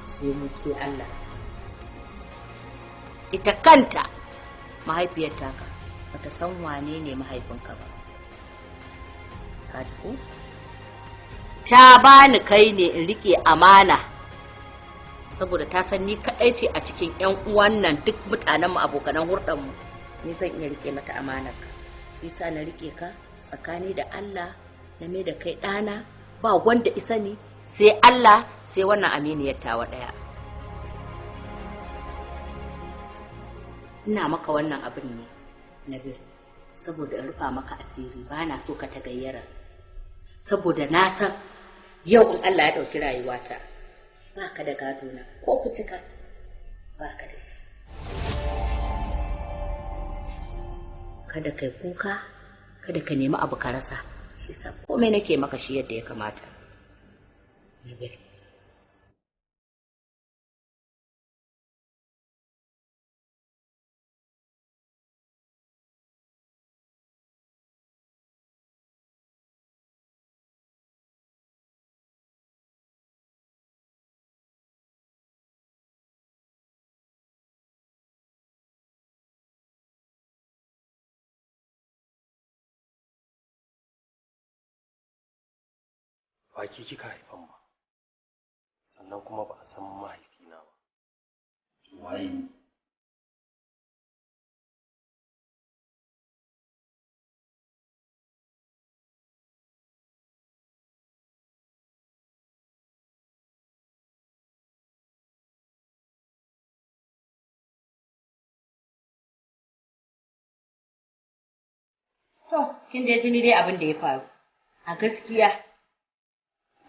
Sai mu, sai Allah. Ita kanta mahaifiyar taka bata san wane ne mahaifinka ba. Ka ji ko? Ta bani kai ne in rike amana, saboda ta san ni kaɗai ce a cikin 'yan uwan nan, duk mutanenmu, abokanan hurɗanmu, ni zan iya rike mata amanar ka. Shi sa na rike ka tsakani da Allah, na mai da kai ɗana, ba wanda isa ni sai Allah, sai wannan aminiyar tawa ɗaya. Ina maka wannan abin ne, Nabil, saboda in rufa maka asiri, ba na so ka ta gayyara. Saboda na san yau in Allah ya ɗauki rayuwata ba ka da gado na ko fitika ba ka da shi. Kada kai kuka, kada ka nemi abu ka rasa. Shi sa komai nake maka shi yadda ya kamata. Nabil. Ba ke kika haifan ba, sannan kuma ba a san mahaifina ba. Waye ni? To, kin dai ji ni dai abin da ya faru. A gaskiya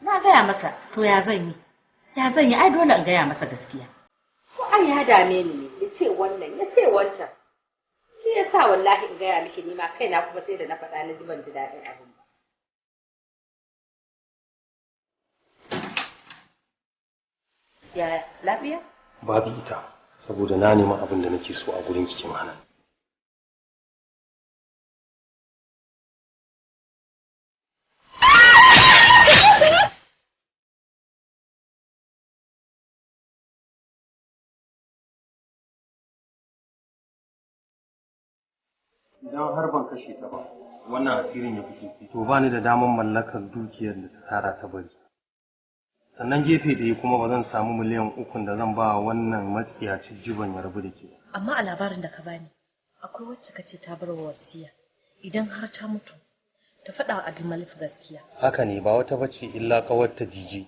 na gaya masa, to ya zan yi? Ya zan yi? Ai dole in gaya masa gaskiya. Ko ai ya dame ni ne, ya ce wannan, ya ce wancan. Shi ya sa wallahi in gaya miki ni ma kaina kuma sai da na faɗa na ji ban ji daɗin abin ba. Yaya, lafiya? Babu ita, saboda na nemi abin da nake so a gurin kikin hana. Idan har ban kashe ta ba, wannan asirin ya fito, to ba ni da damar mallakar dukiyar da ta tara ta bari. Sannan gefe ɗaya kuma ba zan samu miliyan 3 da zan ba wannan matsiyacin jiban ya rabu da ke. Amma a labarin da ka bani, akwai wacce ka ce ta bar wa wasiya. Idan har ta mutu, ta faɗa wa Abdulmalik gaskiya. Haka ne, ba wata bace illa ƙawarta Jiji.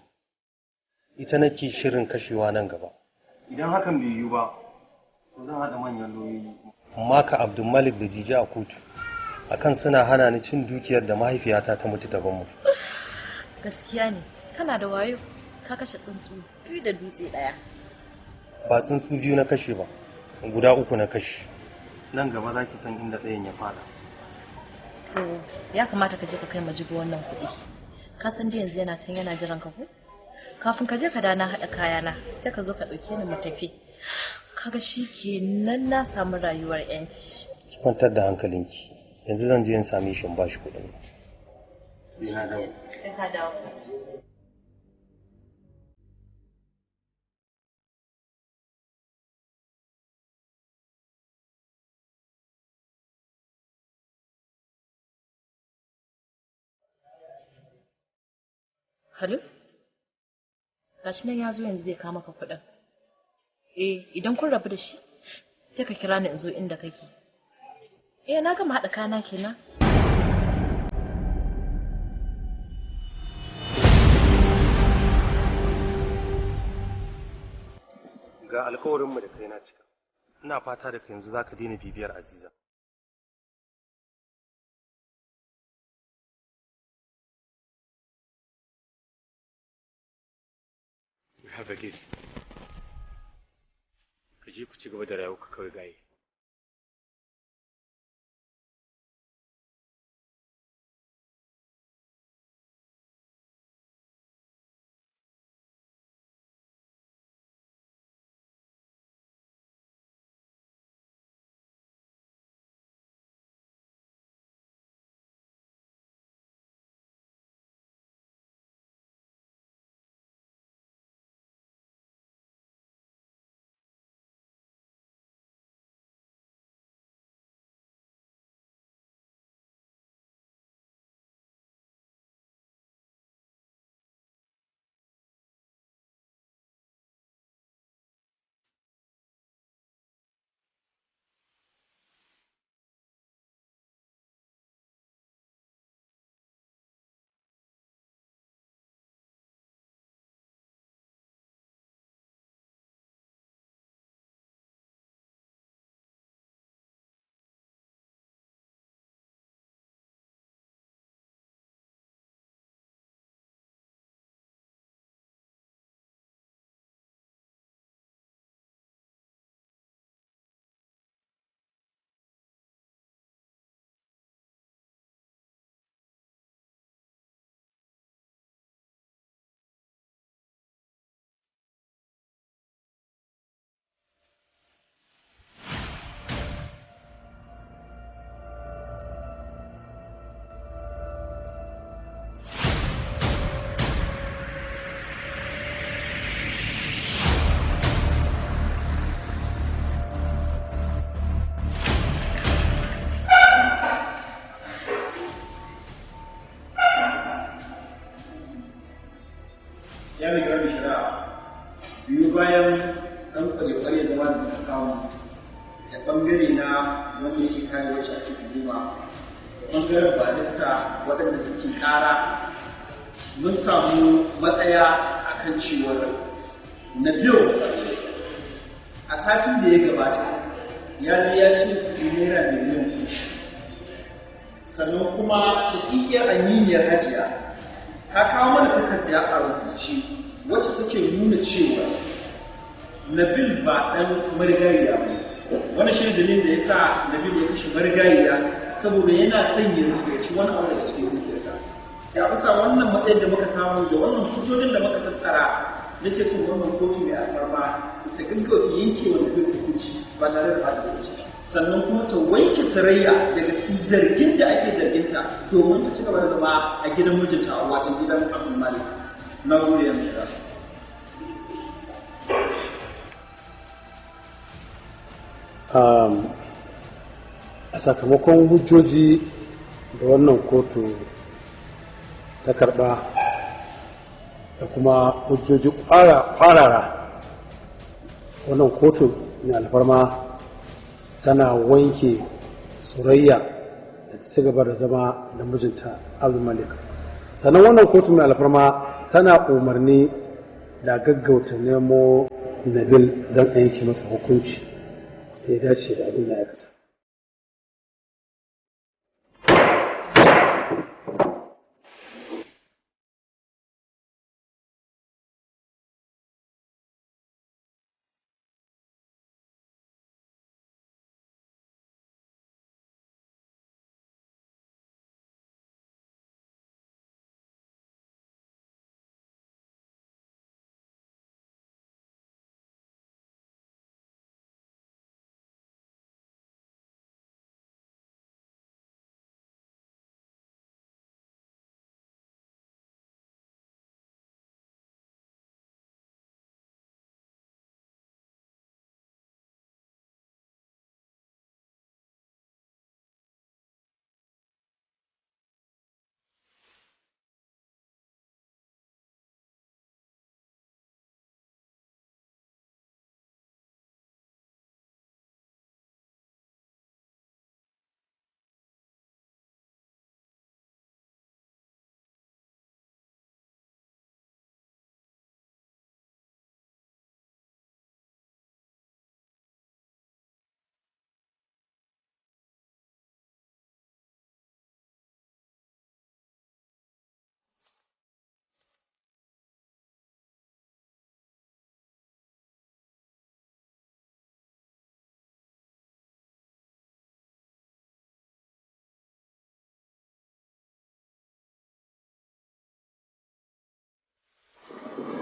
Ita nake shirin kashewa nan gaba. Idan hakan bai yiwu ba, to zan haɗa manyan lauyoyi. Maka Abdulmalik da Jiji a kotu akan suna hana ni cin dukiyar da mahaifiyata ta mutu ta mu. Gaskiya ne, kana da wayo, ka kashe tsuntsu biyu da dutse ɗaya. Ba tsuntsu biyu na kashe ba, guda uku na kashe. Nan gaba za ki san inda ɗayan ya fada. To, ya kamata ka je ka kai ma Jibo wannan kuɗi. Ka san dai yanzu yana can yana jiran ka ko? Kafin ka je ka da na haɗa kayana, sai ka zo ka ɗauke ni mu tafi. Kaga shi kenan na samu rayuwar 'yanci. Ki kwantar da hankalinki. Yanzu zan je in same shi in ba shi kuɗin. Sai na dawo. Sai ka dawo. Halif? Gashi nan ya zo yanzu zai kawo maka kuɗin. Eh, idan kun rabu da shi, sai ka kira ni in zo inda kake. Eh, na gama haɗa kana kenan. Ga alkawarinmu da kai na cika. Ina fata da yanzu za ka daina bibiyar Aziza. We have a deal. Ka je ku ci gaba da rayuwa ka kawai gaye. Ya mai gaba shari'a, biyu bayan ɗan kware-kware da wanda ta samu da ɓangare na wanda yake kare wacce ake tuhuma da ɓangaren barista waɗanda suke ƙara, mun samu matsaya akan cewar Nabil a satin da ya gabata ya je ya ci naira miliyan 3, sannan kuma shaƙiƙiyar aminiyar Hajiya ta kawo mana takarda a rubuce wacce take nuna cewa Nabil ba ɗan marigayiya ba. Wannan shi ne dalilin da ya sa Nabil ya kashe marigayiya, saboda yana son ya ribaci wani abu daga cikin dukiyarsa. Ya bisa wannan matsayin da muka samu da wannan hujjojin da muka tattara, nake so wannan kotu mai alfarma ta gaggauta yanke wa Nabil hukunci ba tare da ɓata lokaci, sannan kuma ta wanke Surayya daga cikin zargin da ake zarginta domin ta ci gaba da zama a gidan mijinta, a wajen gidan Abdul Malik. Na gode, ya mai. A sakamakon hujjoji da wannan kotu ta karba da kuma hujjoji kwarara, wannan kotu mai alfarma tana wanke Surayya da ta ci gaba da zama da mijinta Abdulmalik. Sannan wannan kotu mai alfarma tana umarni da gaggauta nemo Nabil don a yanke masa hukunci da ya dace da abin da ya aikata.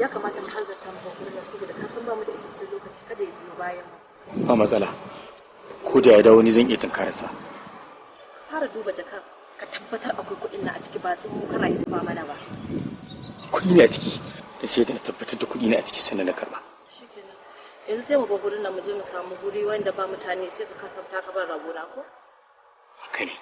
Ya kamata mu hanzarta mu gurin, saboda ka san ba mu da isasshen lokaci, kada ya biyo bayan mu. Ba matsala, ko da ya dawo ni zan iya tunkararsa. Fara duba jaka ka tabbatar akwai kuɗin na a ciki, ba sai mu kana yi ba mana ba. Kuɗi ne a ciki, da sai da na tabbatar da kuɗi ne a ciki sannan na karɓa. Shikenan, yanzu sai mu bar gurin nan, mu je mu samu guri wanda ba mutane, sai ka kasafta ka bar rabona ko? Haka ne.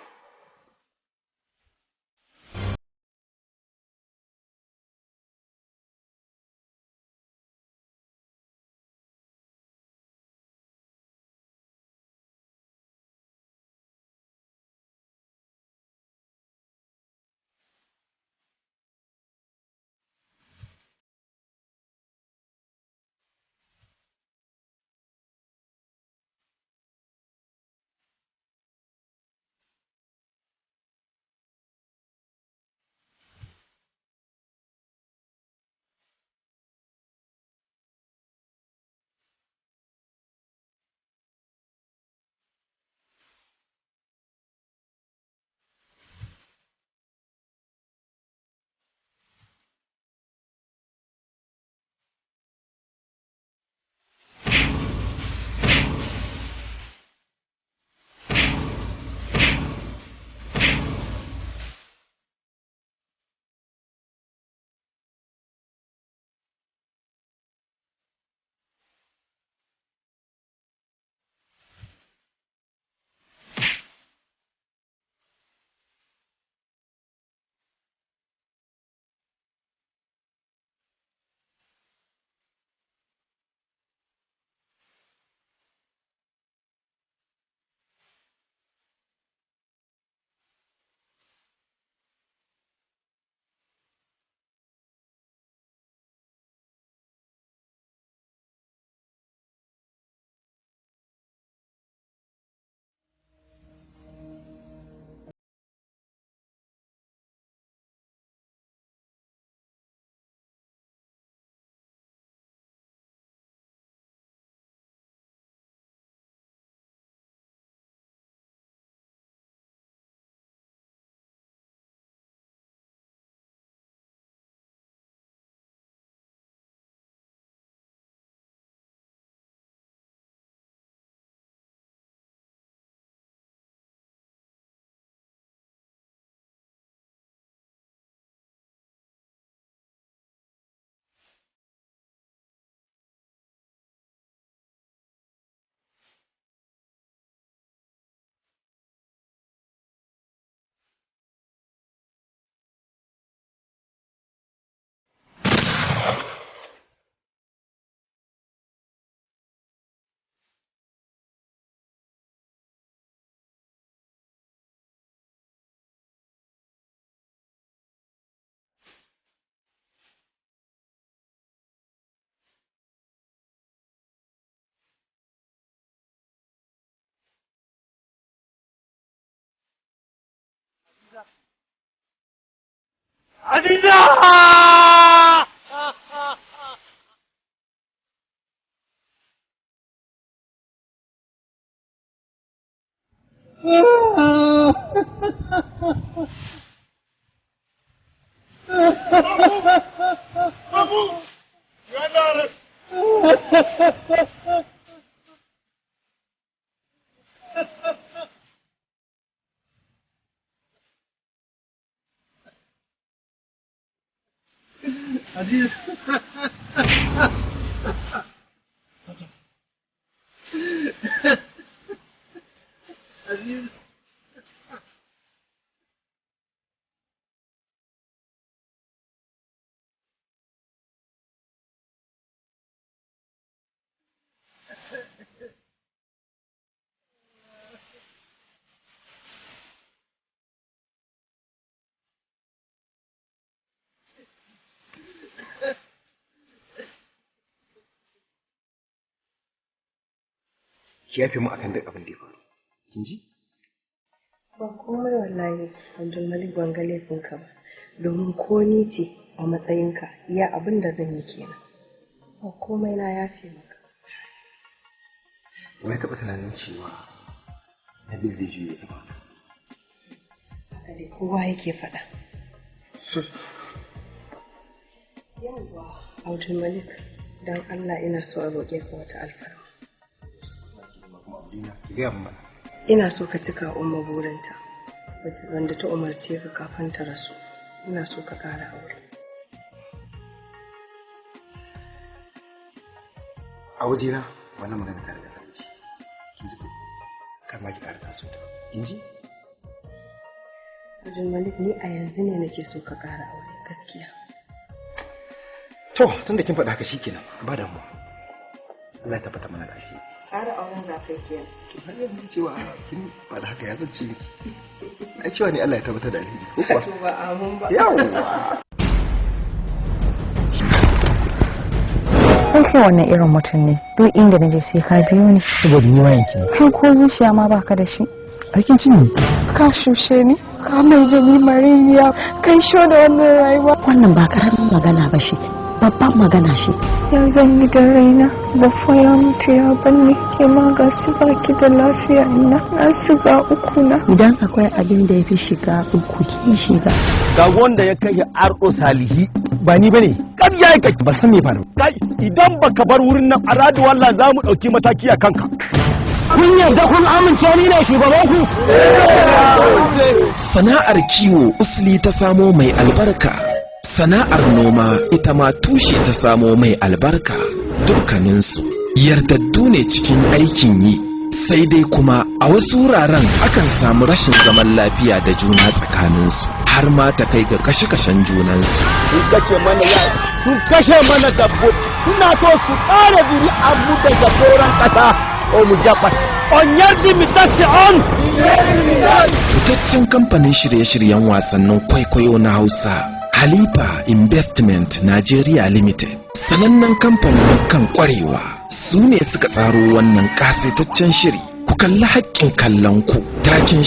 Hadiza! Babu! You are under arrest! Aziz. Aziz. Ki yafe mu akan duk abin da ya faru. Kin ji? Ba komai wallahi, Abdulmalik, ban ga laifinka ba. Domin ko ni ce a matsayinka, iya abin da zan yi kenan. Ba komai, na yafe maka. Wai taɓa tunanin cewa Nabil zai juye zama haka? Haka dai kowa yake faɗa. Yawwa, Abdulmalik, don Allah ina so a roƙe ka wata alfarma. Ki gaya min mana. Ina so ka cika Umma burinta, wanda ta umarce ka kafin ta rasu. Ina so ka ƙara aure. A wajena wannan magana ta riga ta wuce. Kin ji ko? Kar ma ki ƙara taso ta. Kin ji? Abdulmalik, ni a yanzu ne nake so ka ƙara aure gaskiya. To, tunda kin faɗa haka shikenan, ba damuwa. Allah ya tabbata mana da alheri. Ƙara auren za ka kenan. To har yanzu cewa kin faɗa haka ya zance miki. Ai cewa ne Allah ya tabbatar da alheri ko kuwa? To ba amin ba. Yawwa. Kai kai wannan irin mutum ne, duk inda na je sai ka biyo ni. Saboda ni wayanki ne. Kai ko zuciya ma baka da shi. Aikin cinye. Ka shushe ni, ka mai jani mariya, kai sho da wannan rayuwa. Wannan ba karamin magana ba shi, babban magana shi. Ya zan yi da raina, baffa ya mutu ya banni, ke ma ga su baki da lafiya ina, na siga uku na. Idan akwai abin da ya fi shiga uku ki shiga. Ga wanda ya kai Ardo Salihi. Ba ni bane. Ƙarya yake. Ba san me faru. Kai, idan baka bar wurin nan a radu wallah za mu ɗauki mataki a kanka. Kun yarda kun amince ni ne shugaban ku? Sana'ar kiwo usli ta samo mai albarka. Sana'ar noma ita ma tushe ta samo mai albarka. Dukkaninsu yardaddu ne cikin aikin yi. Sai dai kuma a wasu wuraren akan samu rashin zaman lafiya da juna tsakaninsu, har ma ta kai ga kashe-kashen junansu. Sun kashe mana ya sun kashe mana dabbobi, suna so su ƙara zuri'ar mu daga doron ƙasa. O mu jabat. On yardi mi dasi on. Fitaccen kamfanin shirye-shiryen wasannin kwaikwayo na Hausa, Halifa Investment Nigeria Limited, sanannen kamfanin kan kwarewa, su ne suka tsaro wannan kasaitaccen shiri. Ku kalli haƙƙin kallon ku, takin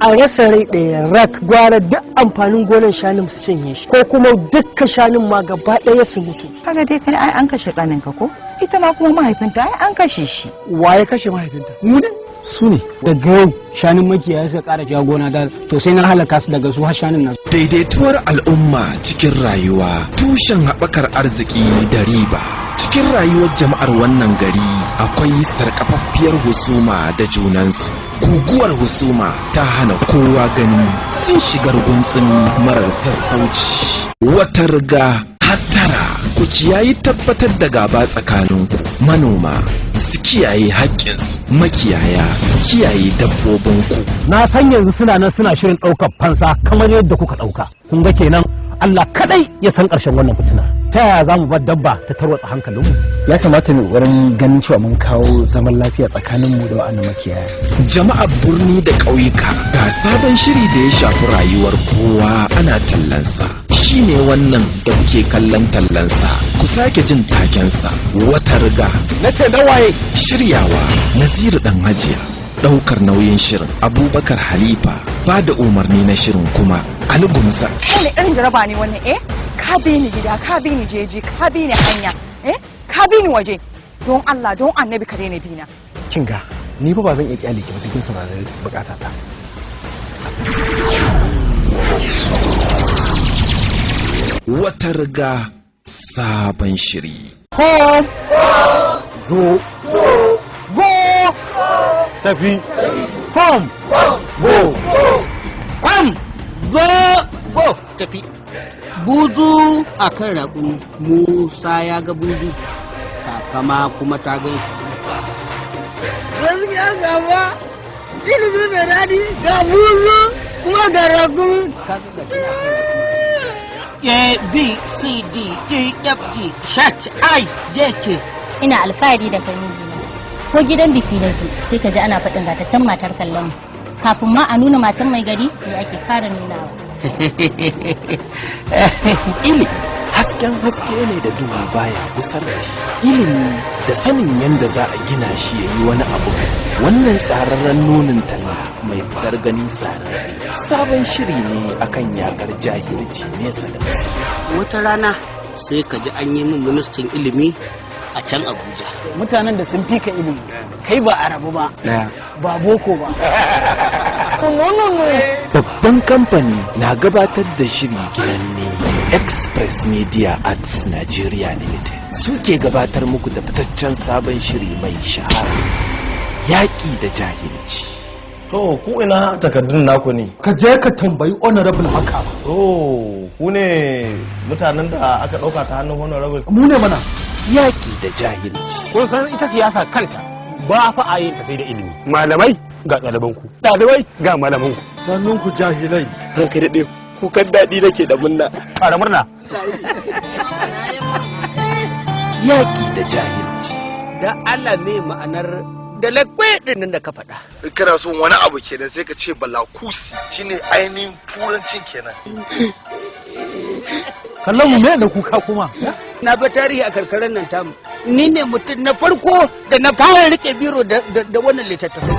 A rasa rai ɗaya rak gwara duk amfanin gonan shanun su cinye shi, ko kuma dukkan shanun ma gaba ɗaya su mutu. Kaga dai kai ai an kashe kaninka ko? Ita ma kuma mahaifinta ai an kashe shi. Wa ya kashe mahaifinta? Mu ne? Su ne. Daga yau shanun makiyaya suka ƙara shiga gona da to sai na halaka su daga su har shanun nasu. Daidaituwar al'umma cikin rayuwa tushen haɓakar arziki da riba. Cikin rayuwar jama'ar wannan gari akwai sarƙafaffiyar husuma da junansu. Guguwar husuma ta hana kowa gani, sun shiga ruguntsumi marar sassauci. Wata riga hattara, ku kiyayi tabbatar da gaba tsakaninku. Manoma su kiyaye haƙƙinsu, makiyaya ku kiyaye dabbobinku. Na san yanzu suna nan suna shirin ɗaukar fansa kamar yadda kuka ɗauka. Kun ga kenan Allah kadai ya san ƙarshen wannan fitina. Ta yaya za mu bar dabba ta tarwatsa hankalinmu? Ya kamata mu ƙoƙarin ganin cewa mun kawo zaman lafiya tsakanin mu da wa'annan makiyaya. Jama'ar birni da ƙauyuka, ga sabon shiri da ya shafi rayuwar kowa ana tallansa. Shine wannan da kuke kallon tallansa. Ku sake jin takensa, Wata Riga. Na ce na waye? Shiryawa Naziru Dan Hajiya. Ɗaukar nauyin shirin Abubakar Halifa, ba da umarni na shirin kuma Ali Gumsa. Wani irin jaraba ne wannan, eh? Ka bi ni gida, ka bi ni jeji, ka bi ni hanya, eh? Ka bi ni waje. Don Allah, don Annabi ka daina bina. Kin ga, ni fa ba zan iya kyale ki ba sai kin saurari bukatata. Wata Riga, sabon shiri. Home. Zo. Go. Tafi. Home. Go. Kwam. Zo. Go. Tafi. Buzu a kan raƙumi. Musa ya ga buzu. Kakama kuma ta gan shi. Gaskiya gaba ilimi mai daɗi, ga buzu kuma ga raƙumi. A B C D E F G H I J K. Ina alfahari da kai mijina. Ko gidan biki na je sai ka ji ana faɗin ga ta can matar kallon mu. Kafin ma a nuna matan mai gari ne ake fara nunawa. Ilimi hasken haske ne da duhu baya gusar da shi. Ilimi da sanin yadda za a gina shi ya yi wani abu. Wannan tsararren nunin talla mai fitar gani tsararre. Sabon shiri ne akan yakar jahilci nesa da kusa. Wata rana sai ka ji an yi min ministan ilimi a can Abuja. Mutanen da sun fika ilimi, kai ba arabu ba, ba boko ba. Babban kamfani na gabatar da shiri ginanne, Express Media Arts Nigeria Limited suke gabatar muku da fitaccen sabon shiri mai shahara, Yaƙi da Jahilci. To, ku ina takardun naku ne? Ka je ka tambayi Honorable haka. Oh, ku ne mutanen da aka ɗauka ta hannun Honorable? Mu ne mana. Yaƙi da Jahilci. Kun san ita siyasa kanta ba fa a yin ta sai da ilimi. Malamai ga ɗalibanku, ɗalibai ga malamanku. Sannun ku jahilai. Ranka daɗe, kukan daɗi nake da murna. Fara murna. Yaƙi da Jahilci. Da Allah me ma'anar da lakwe ɗin nan da ka faɗa? In kana son wani abu kenan sai ka ce balakusi, shine ainihin turancin kenan. Kallon mu me da kuka kuma? Na ba tarihi a karkarar nan tamu. Ni ne mutum na farko da na fara rike biro da wannan littattafai.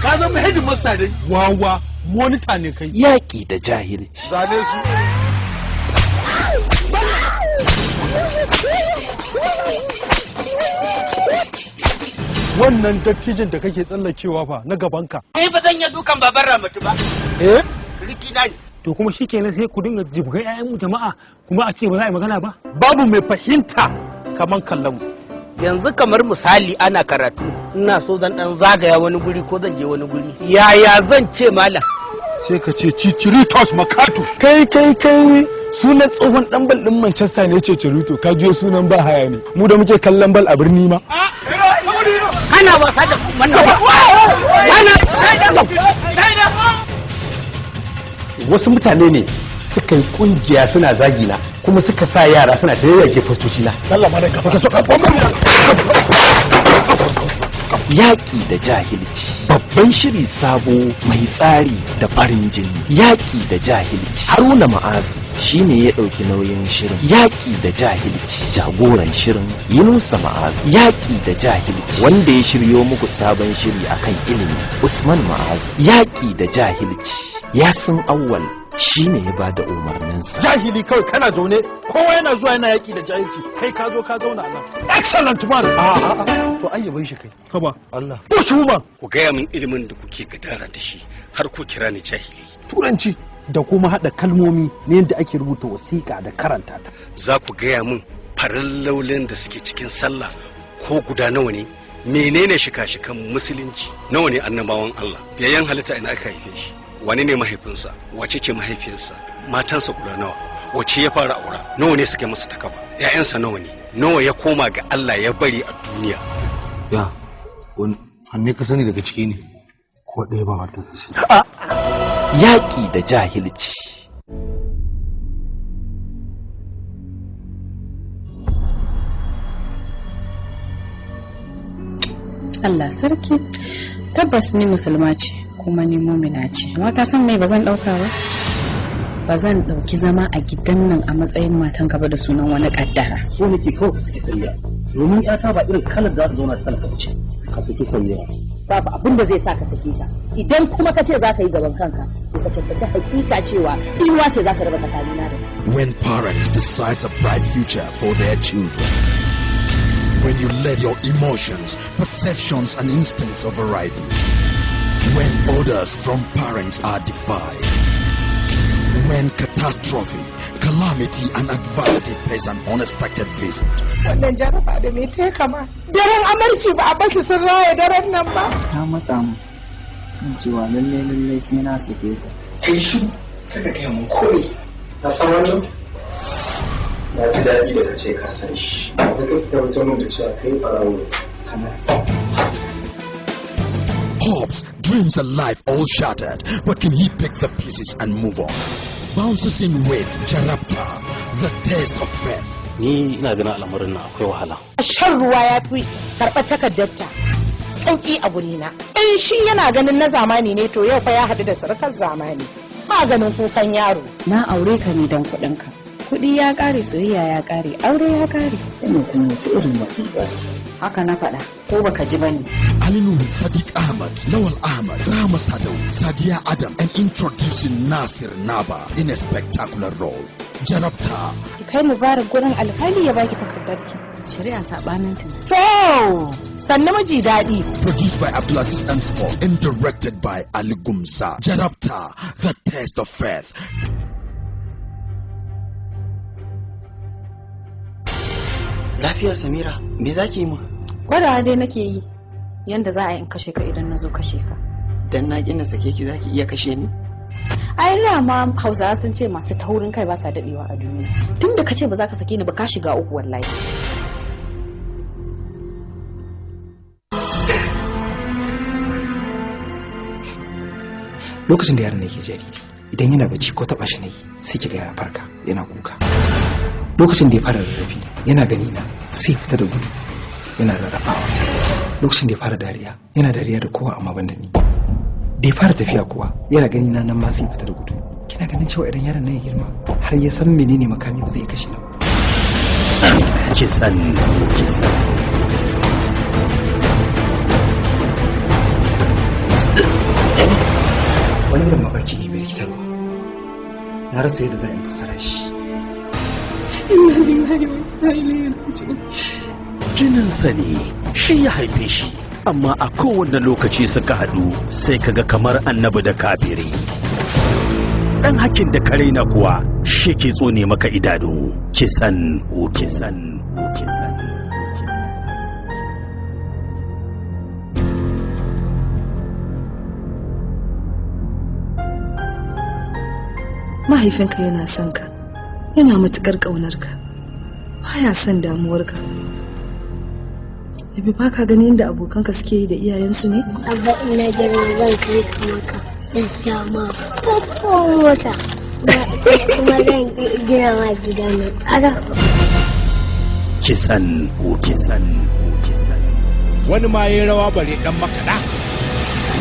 Ka zama headmaster dai. Wawa, monitor ne kai. Yaƙi da Jahilci. Zane su. Wannan dattijin da kake tsallakewa fa na gabanka. Ni ba zan iya dukan baban Ramatu ba. Eh? Riki na ne. To kuma shikenan sai ku dinga jibgan 'ya'yan jama'a kuma a ce ba za a yi magana ba? Babu mai fahimta kaman kallon mu. Yanzu kamar misali ana karatu, ina so zan dan zagaya wani guri ko zan je wani guri. Yaya zan ce malam? Sai ka ce Ciciritos Makatus. Kai kai kai, sunan tsohon dan bal din Manchester ne Cicirito, ka jiyo sunan ba haya ne. Mu da muke kallon bal a birni ma. Kana wasa da wannan. Kana. Wasu mutane ne suka yi kungiya suna zagina kuma suka sa yara suna ta yayyage fastoci na. Allah ma da kafa ka soka. Yaƙi da jahilci. Babban shiri sabo mai tsari da farin jini. Yaƙi da jahilci. Haruna Ma'azu shine ya ɗauki nauyin shirin. Yaƙi da jahilci. Jagoran shirin Yunusa Ma'azu. Yaƙi da jahilci. Wanda ya shiryo muku sabon shiri akan ilimi Usman Ma'azu. Yaƙi da jahilci. Yasin Awwal shine ya bada umarninsa. Jahili kawai kana zaune, kowa yana zuwa yana yaki da jahilci, kai ka zo ka zauna nan. Excellent man. A to ai yaban shi kai. Haba Allah. Bush woman. Ku gaya min ilimin da kuke gadara da shi har ku kira ni jahili. Turanci da kuma hada kalmomi na yadda ake rubuta wasiƙa da karanta ta. Za ku gaya min farallolin da suke cikin sallah ko guda nawa ne? Menene shika-shikan musulunci? Nawa ne annabawan Allah? Biyayyen halitta ina aka haife shi? Wane ne mahaifinsa? Wace ce mahaifiyarsa? Matansa guda nawa? Wace ya fara aura? Nawa ne suka masa takaba? Ƴaƴansa nawa ne? Nawa ya koma ga Allah ya bari a duniya? Ya, wani ka sani daga ciki ne? Ko ɗaya ba wata shi. Yaƙi da jahilci. Allah sarki, tabbas ni musulma ce kuma ni mumina ce, amma ka san me ba zan dauka ba? Ba zan dauki zama a gidan nan a matsayin matan ka ba da sunan wani kaddara. So nake kawai ka saki Samira, domin yata ba irin kalar da za ta zauna da talaka ce. Ka saki Samira. Babu abin da zai sa ka sake ta. Idan kuma ka ce za ka yi gaban kanka, to ka tabbaci hakika cewa tsinuwa ce za ka raba tsakanina da When parents decides a bright future for their children. When you let your emotions, perceptions, and instincts override you. When orders from parents are defied. When catastrophe, calamity, and adversity pays an unexpected visit. Wannan jaraba da me ta kama? Daren amarci ba a basu sun raya daren nan ba. Ta matsa mu kan cewa lalle lalle sai na sake ta. Kai shi kada kai mun komai. Ka san wannan? Na ji daɗi da ka ce ka san shi. Sai ka tabbatar mun da cewa kai ɓarawo kanas. Hopes, dreams, and life all shattered. But can he pick the pieces and move on? Bounces in with Jarabta, the test of faith. Ni ina ganin al'amarin nan akwai wahala. Shan ruwa ya fi karɓar takardarta sauƙi a gurina. In shi yana ganin na zamani ne, to yau fa ya haɗu da surukar zamani. Maganin kukan yaro. Na aure ka ne don kuɗinka. Kuɗi ya ƙare, soyayya ya ƙare, aure ya ƙare. Wannan kuma wace irin masifa ce? Haka na faɗa, ko baka ji bane? Ali Nuhu, Sadiq Ahmad, Lawal Ahmad, Rahama Sadau, Sadia Adam, and introducing Nasir Naba in a spectacular role. Jarabta. Kai Mubarak gurin alkali ya baki takardarki. Shari'a sabanin ta. To, sannu miji daɗi. Produced by Abdulaziz M. Small and directed by Ali Gumsa. Jarabta, the test of faith. Lafiya Samira, me za ki yi min? Gwadawa dai nake yi yanda za a yi in kashe ka idan na zo kashe ka. Dan na ƙi na sake ki, za ki iya kashe ni? Ai dama Hausawa sun ce masu taurin kai ba sa dadewa a duniya. Tunda ka ce ba za ka sake ni ba, ka shiga uku wallahi. Lokacin da yaron yake jariri, idan yana bacci ko taba shi nayi, sai kiga ya farka yana kuka. Lokacin da ya fara rarrafe, yana gani na sai fita da gudu yana rarrafawa. Lokacin da ya fara dariya, yana dariya da kowa amma ban da ni. Da ya fara tafiya kuwa, yana gani na nan ma sai fita da gudu. Kina ganin cewa idan yaron nan ya girma har ya san menene makami, ba zai kashe ni ba? Kisan kisan. Wani irin mafarki ne mai rikitarwa, na rasa yadda za in fasara shi. Inna lillahi wa inna ilaihi raji'un. Jininsa ne shi ya haife shi, amma a kowane lokaci suka haɗu sai kaga kamar annabi da kafiri. Ɗan hakin da kare na kuwa shi ke tsone maka idanu. Kisan o kisan o kisan. Mahaifinka yana son ka, yana matuƙar ƙaunarka, baya son damuwarka. Yabi, ba ka gani inda abokanka suke yi da iyayensu ne? Abba, ina girma zan kai ka Maka, zan siya ma babban mota, kuma zan gina ma gida mai tsada. Kisan o kisan o kisan. Wani ma ya rawa bare dan makaɗa.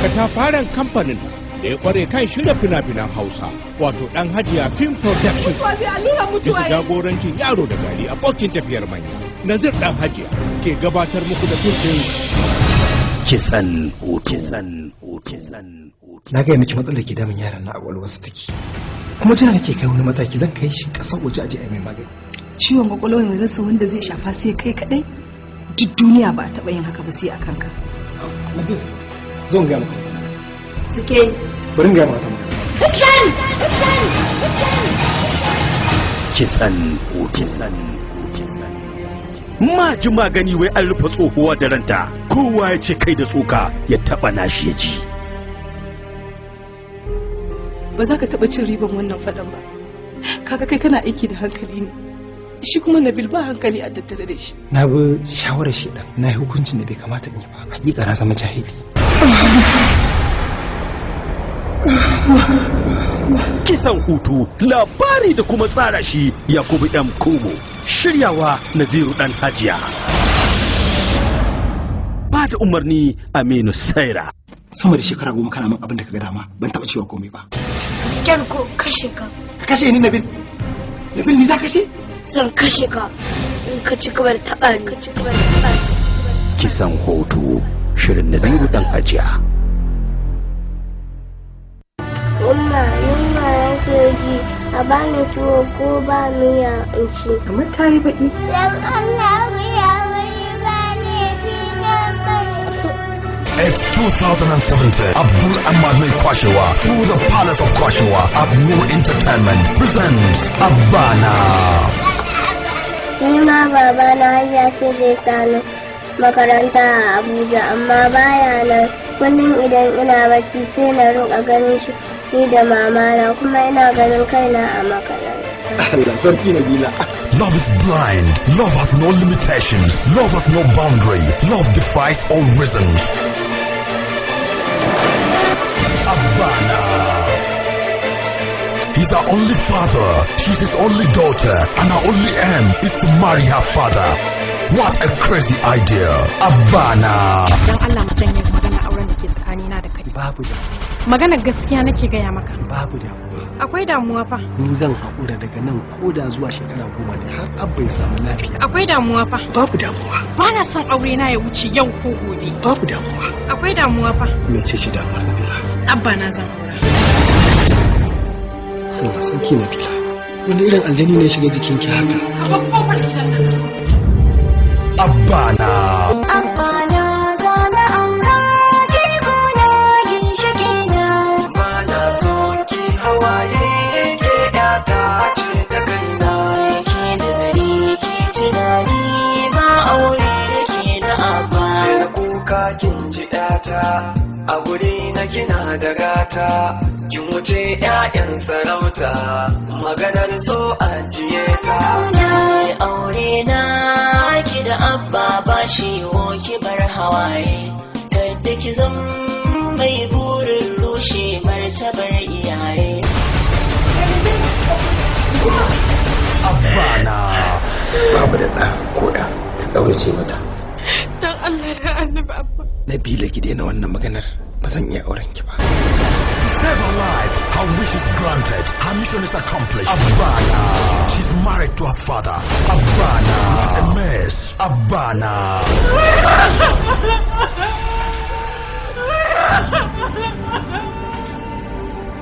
Katafaren kamfanin da ya kware kan shirya fina-finan Hausa, wato Dan Hajiya Film Production. Bisa jagorancin yaro da gari abokin tafiyar manya, Nazir Dan Hajiya, ke gabatar muku da fim ɗin Kisan Hoto. Kisan Hoto. Kisan. Na gaya miki matsalar ke damun yaran na a wasu take, kuma jira nake kai wani mataki zan kai shi kasar waje aje a mai magani. Ciwon kwakwalwa ya rasa wanda zai shafa sai kai kadai. Duk duniya ba a taɓa yin haka ba sai a kanka. Zo in gaya maka. Suke. Bari in gaya maka ta magana. Kisan Hoto. Kisan Hoto. Maji magani wai an rufe tsohuwa da ranta, kowa ya ce kai da tsoka ya taba nashi ya ji. Ba za ka taɓa cin riban wannan faɗan ba. Kaga kai kana aiki da hankali ne, shi kuma Nabil ba hankali a tattare da shi. Na bi shawarar shedan, na yi hukuncin da bai kamata in yi ba. Hakika na zama jahili. Kisan Hutu, labari da kuma tsara shi Yakubu M Kumo, shiryawa Naziru Dan Hajiya, ba da umarni Aminu Saira. Sama da shekara 10 kana min abin da ka ga dama, ban taɓa cewa komai ba. Siken ko kashe ka. Ka kashe ni, Nabil? Nabil, ni za ka kashe? Zan kashe ka in ka ci gaba da taɓa ni. Ka ci gaba da taɓa ni. Kisan Hoto, shirin Naziru Dan Hajiya. Umma, yunwa nake ji, a bani tuwo ko ba miya in ci. Kamar ta yi baƙi. Dan Allah ku ya wuri ba laifi na bane. It's 2017. Abdul Ahmad Mai Kwashewa through the Palace of Kwashewa at Nur Entertainment presents Abana. Ni ma babana ya ce zai sani makaranta a Abuja, amma baya nan. Kullum idan ina bacci sai na rinka ganin shi ni da mamana, kuma ina ganin kaina a makaranta. Allah sarki Nabila. Love is blind. Love has no limitations. Love has no boundary. Love defies all reasons. Abana. He's her only father. She's his only daughter. And her only aim is to marry her father. What a crazy idea. Abana. Don Allah mu janye magana auren da ke tsakanina da kai. Babu da Maganar gaskiya nake gaya maka. Babu damuwa. Akwai damuwa fa. Ni zan haƙura daga nan ko da zuwa shekara 10 ne har Abba ya samu lafiya. Akwai damuwa fa. Babu damuwa. Ba na son aure na ya wuce yau ko gobe. Babu damuwa. Akwai damuwa fa. Mece ce damuwar, Nabila? Abba na zan aura. Allah sarki Nabila, wani irin aljani ne ya shiga jikinki haka? Ka bar kofar gidan nan. Abana. Abana zana aura, jigona ginshiki na. Bana so ki hawaye, ke ƴata ce ta kaina. Ki nazari ki tunani, ba aure da ke da Abba. Daina kuka kin ji ƴata, a guri na kina da gata. Kin wuce ƴaƴan sarauta, maganar so ajiye ta. Aure na ki da Abba ba shi ki bar hawaye. Kada ki zam mai burin rushe martabar iyaye. Abana. Babu da ɗa ko ɗa ka ƙaurace mata. Dan Allah dan Annabi, Abba. Nabila, ki daina wannan maganar, ba zan iya auren ki ba. To save her life, her wish is granted. Her mission is accomplished. Abana. She's married to her father. Abana. What a mess. Abana.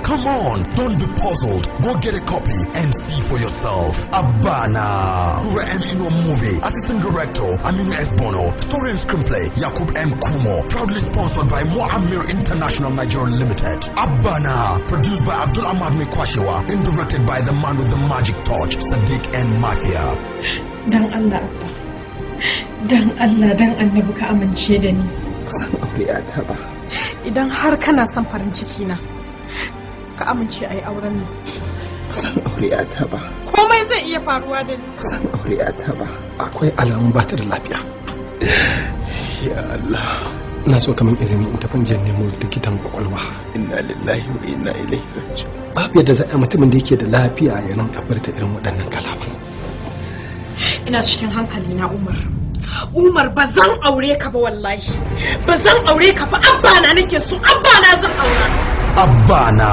Come on, don't be puzzled. Go get a copy and see for yourself. Abana. Nura M. Ino movie. Assistant Director, Aminu S. Bono. Story and screenplay, Yakub M. Kumo. Proudly sponsored by Muammar International Nigeria Limited. Abana. Produced by Abdul Ahmad Mekwashiwa and directed by the man with the magic touch, Sadiq N. Mafia. Dan Allah, Abba. Dan Allah dan Annabi ka amince da ni. Ba zan aure ta ba. Idan har kana son farin ciki na, ka amince a yi auren nan. Ba zan aure ta ba. Komai zai iya faruwa da ni. Ba zan aure ta ba. Akwai alamun ba ta da lafiya. Ya Allah. Ina so kaman izini in tafi jan nemo likitan kwakwalwa. Inna lillahi wa inna ilaihi raji'un. Babu yadda za a mutumin da yake da lafiya ya nan furta irin waɗannan kalaman. Ina cikin hankali na, Umar. Umar, ba zan aure ka ba, wallahi ba zan aure ka ba. Abba na nake so, Abba na zan aura. Abba na.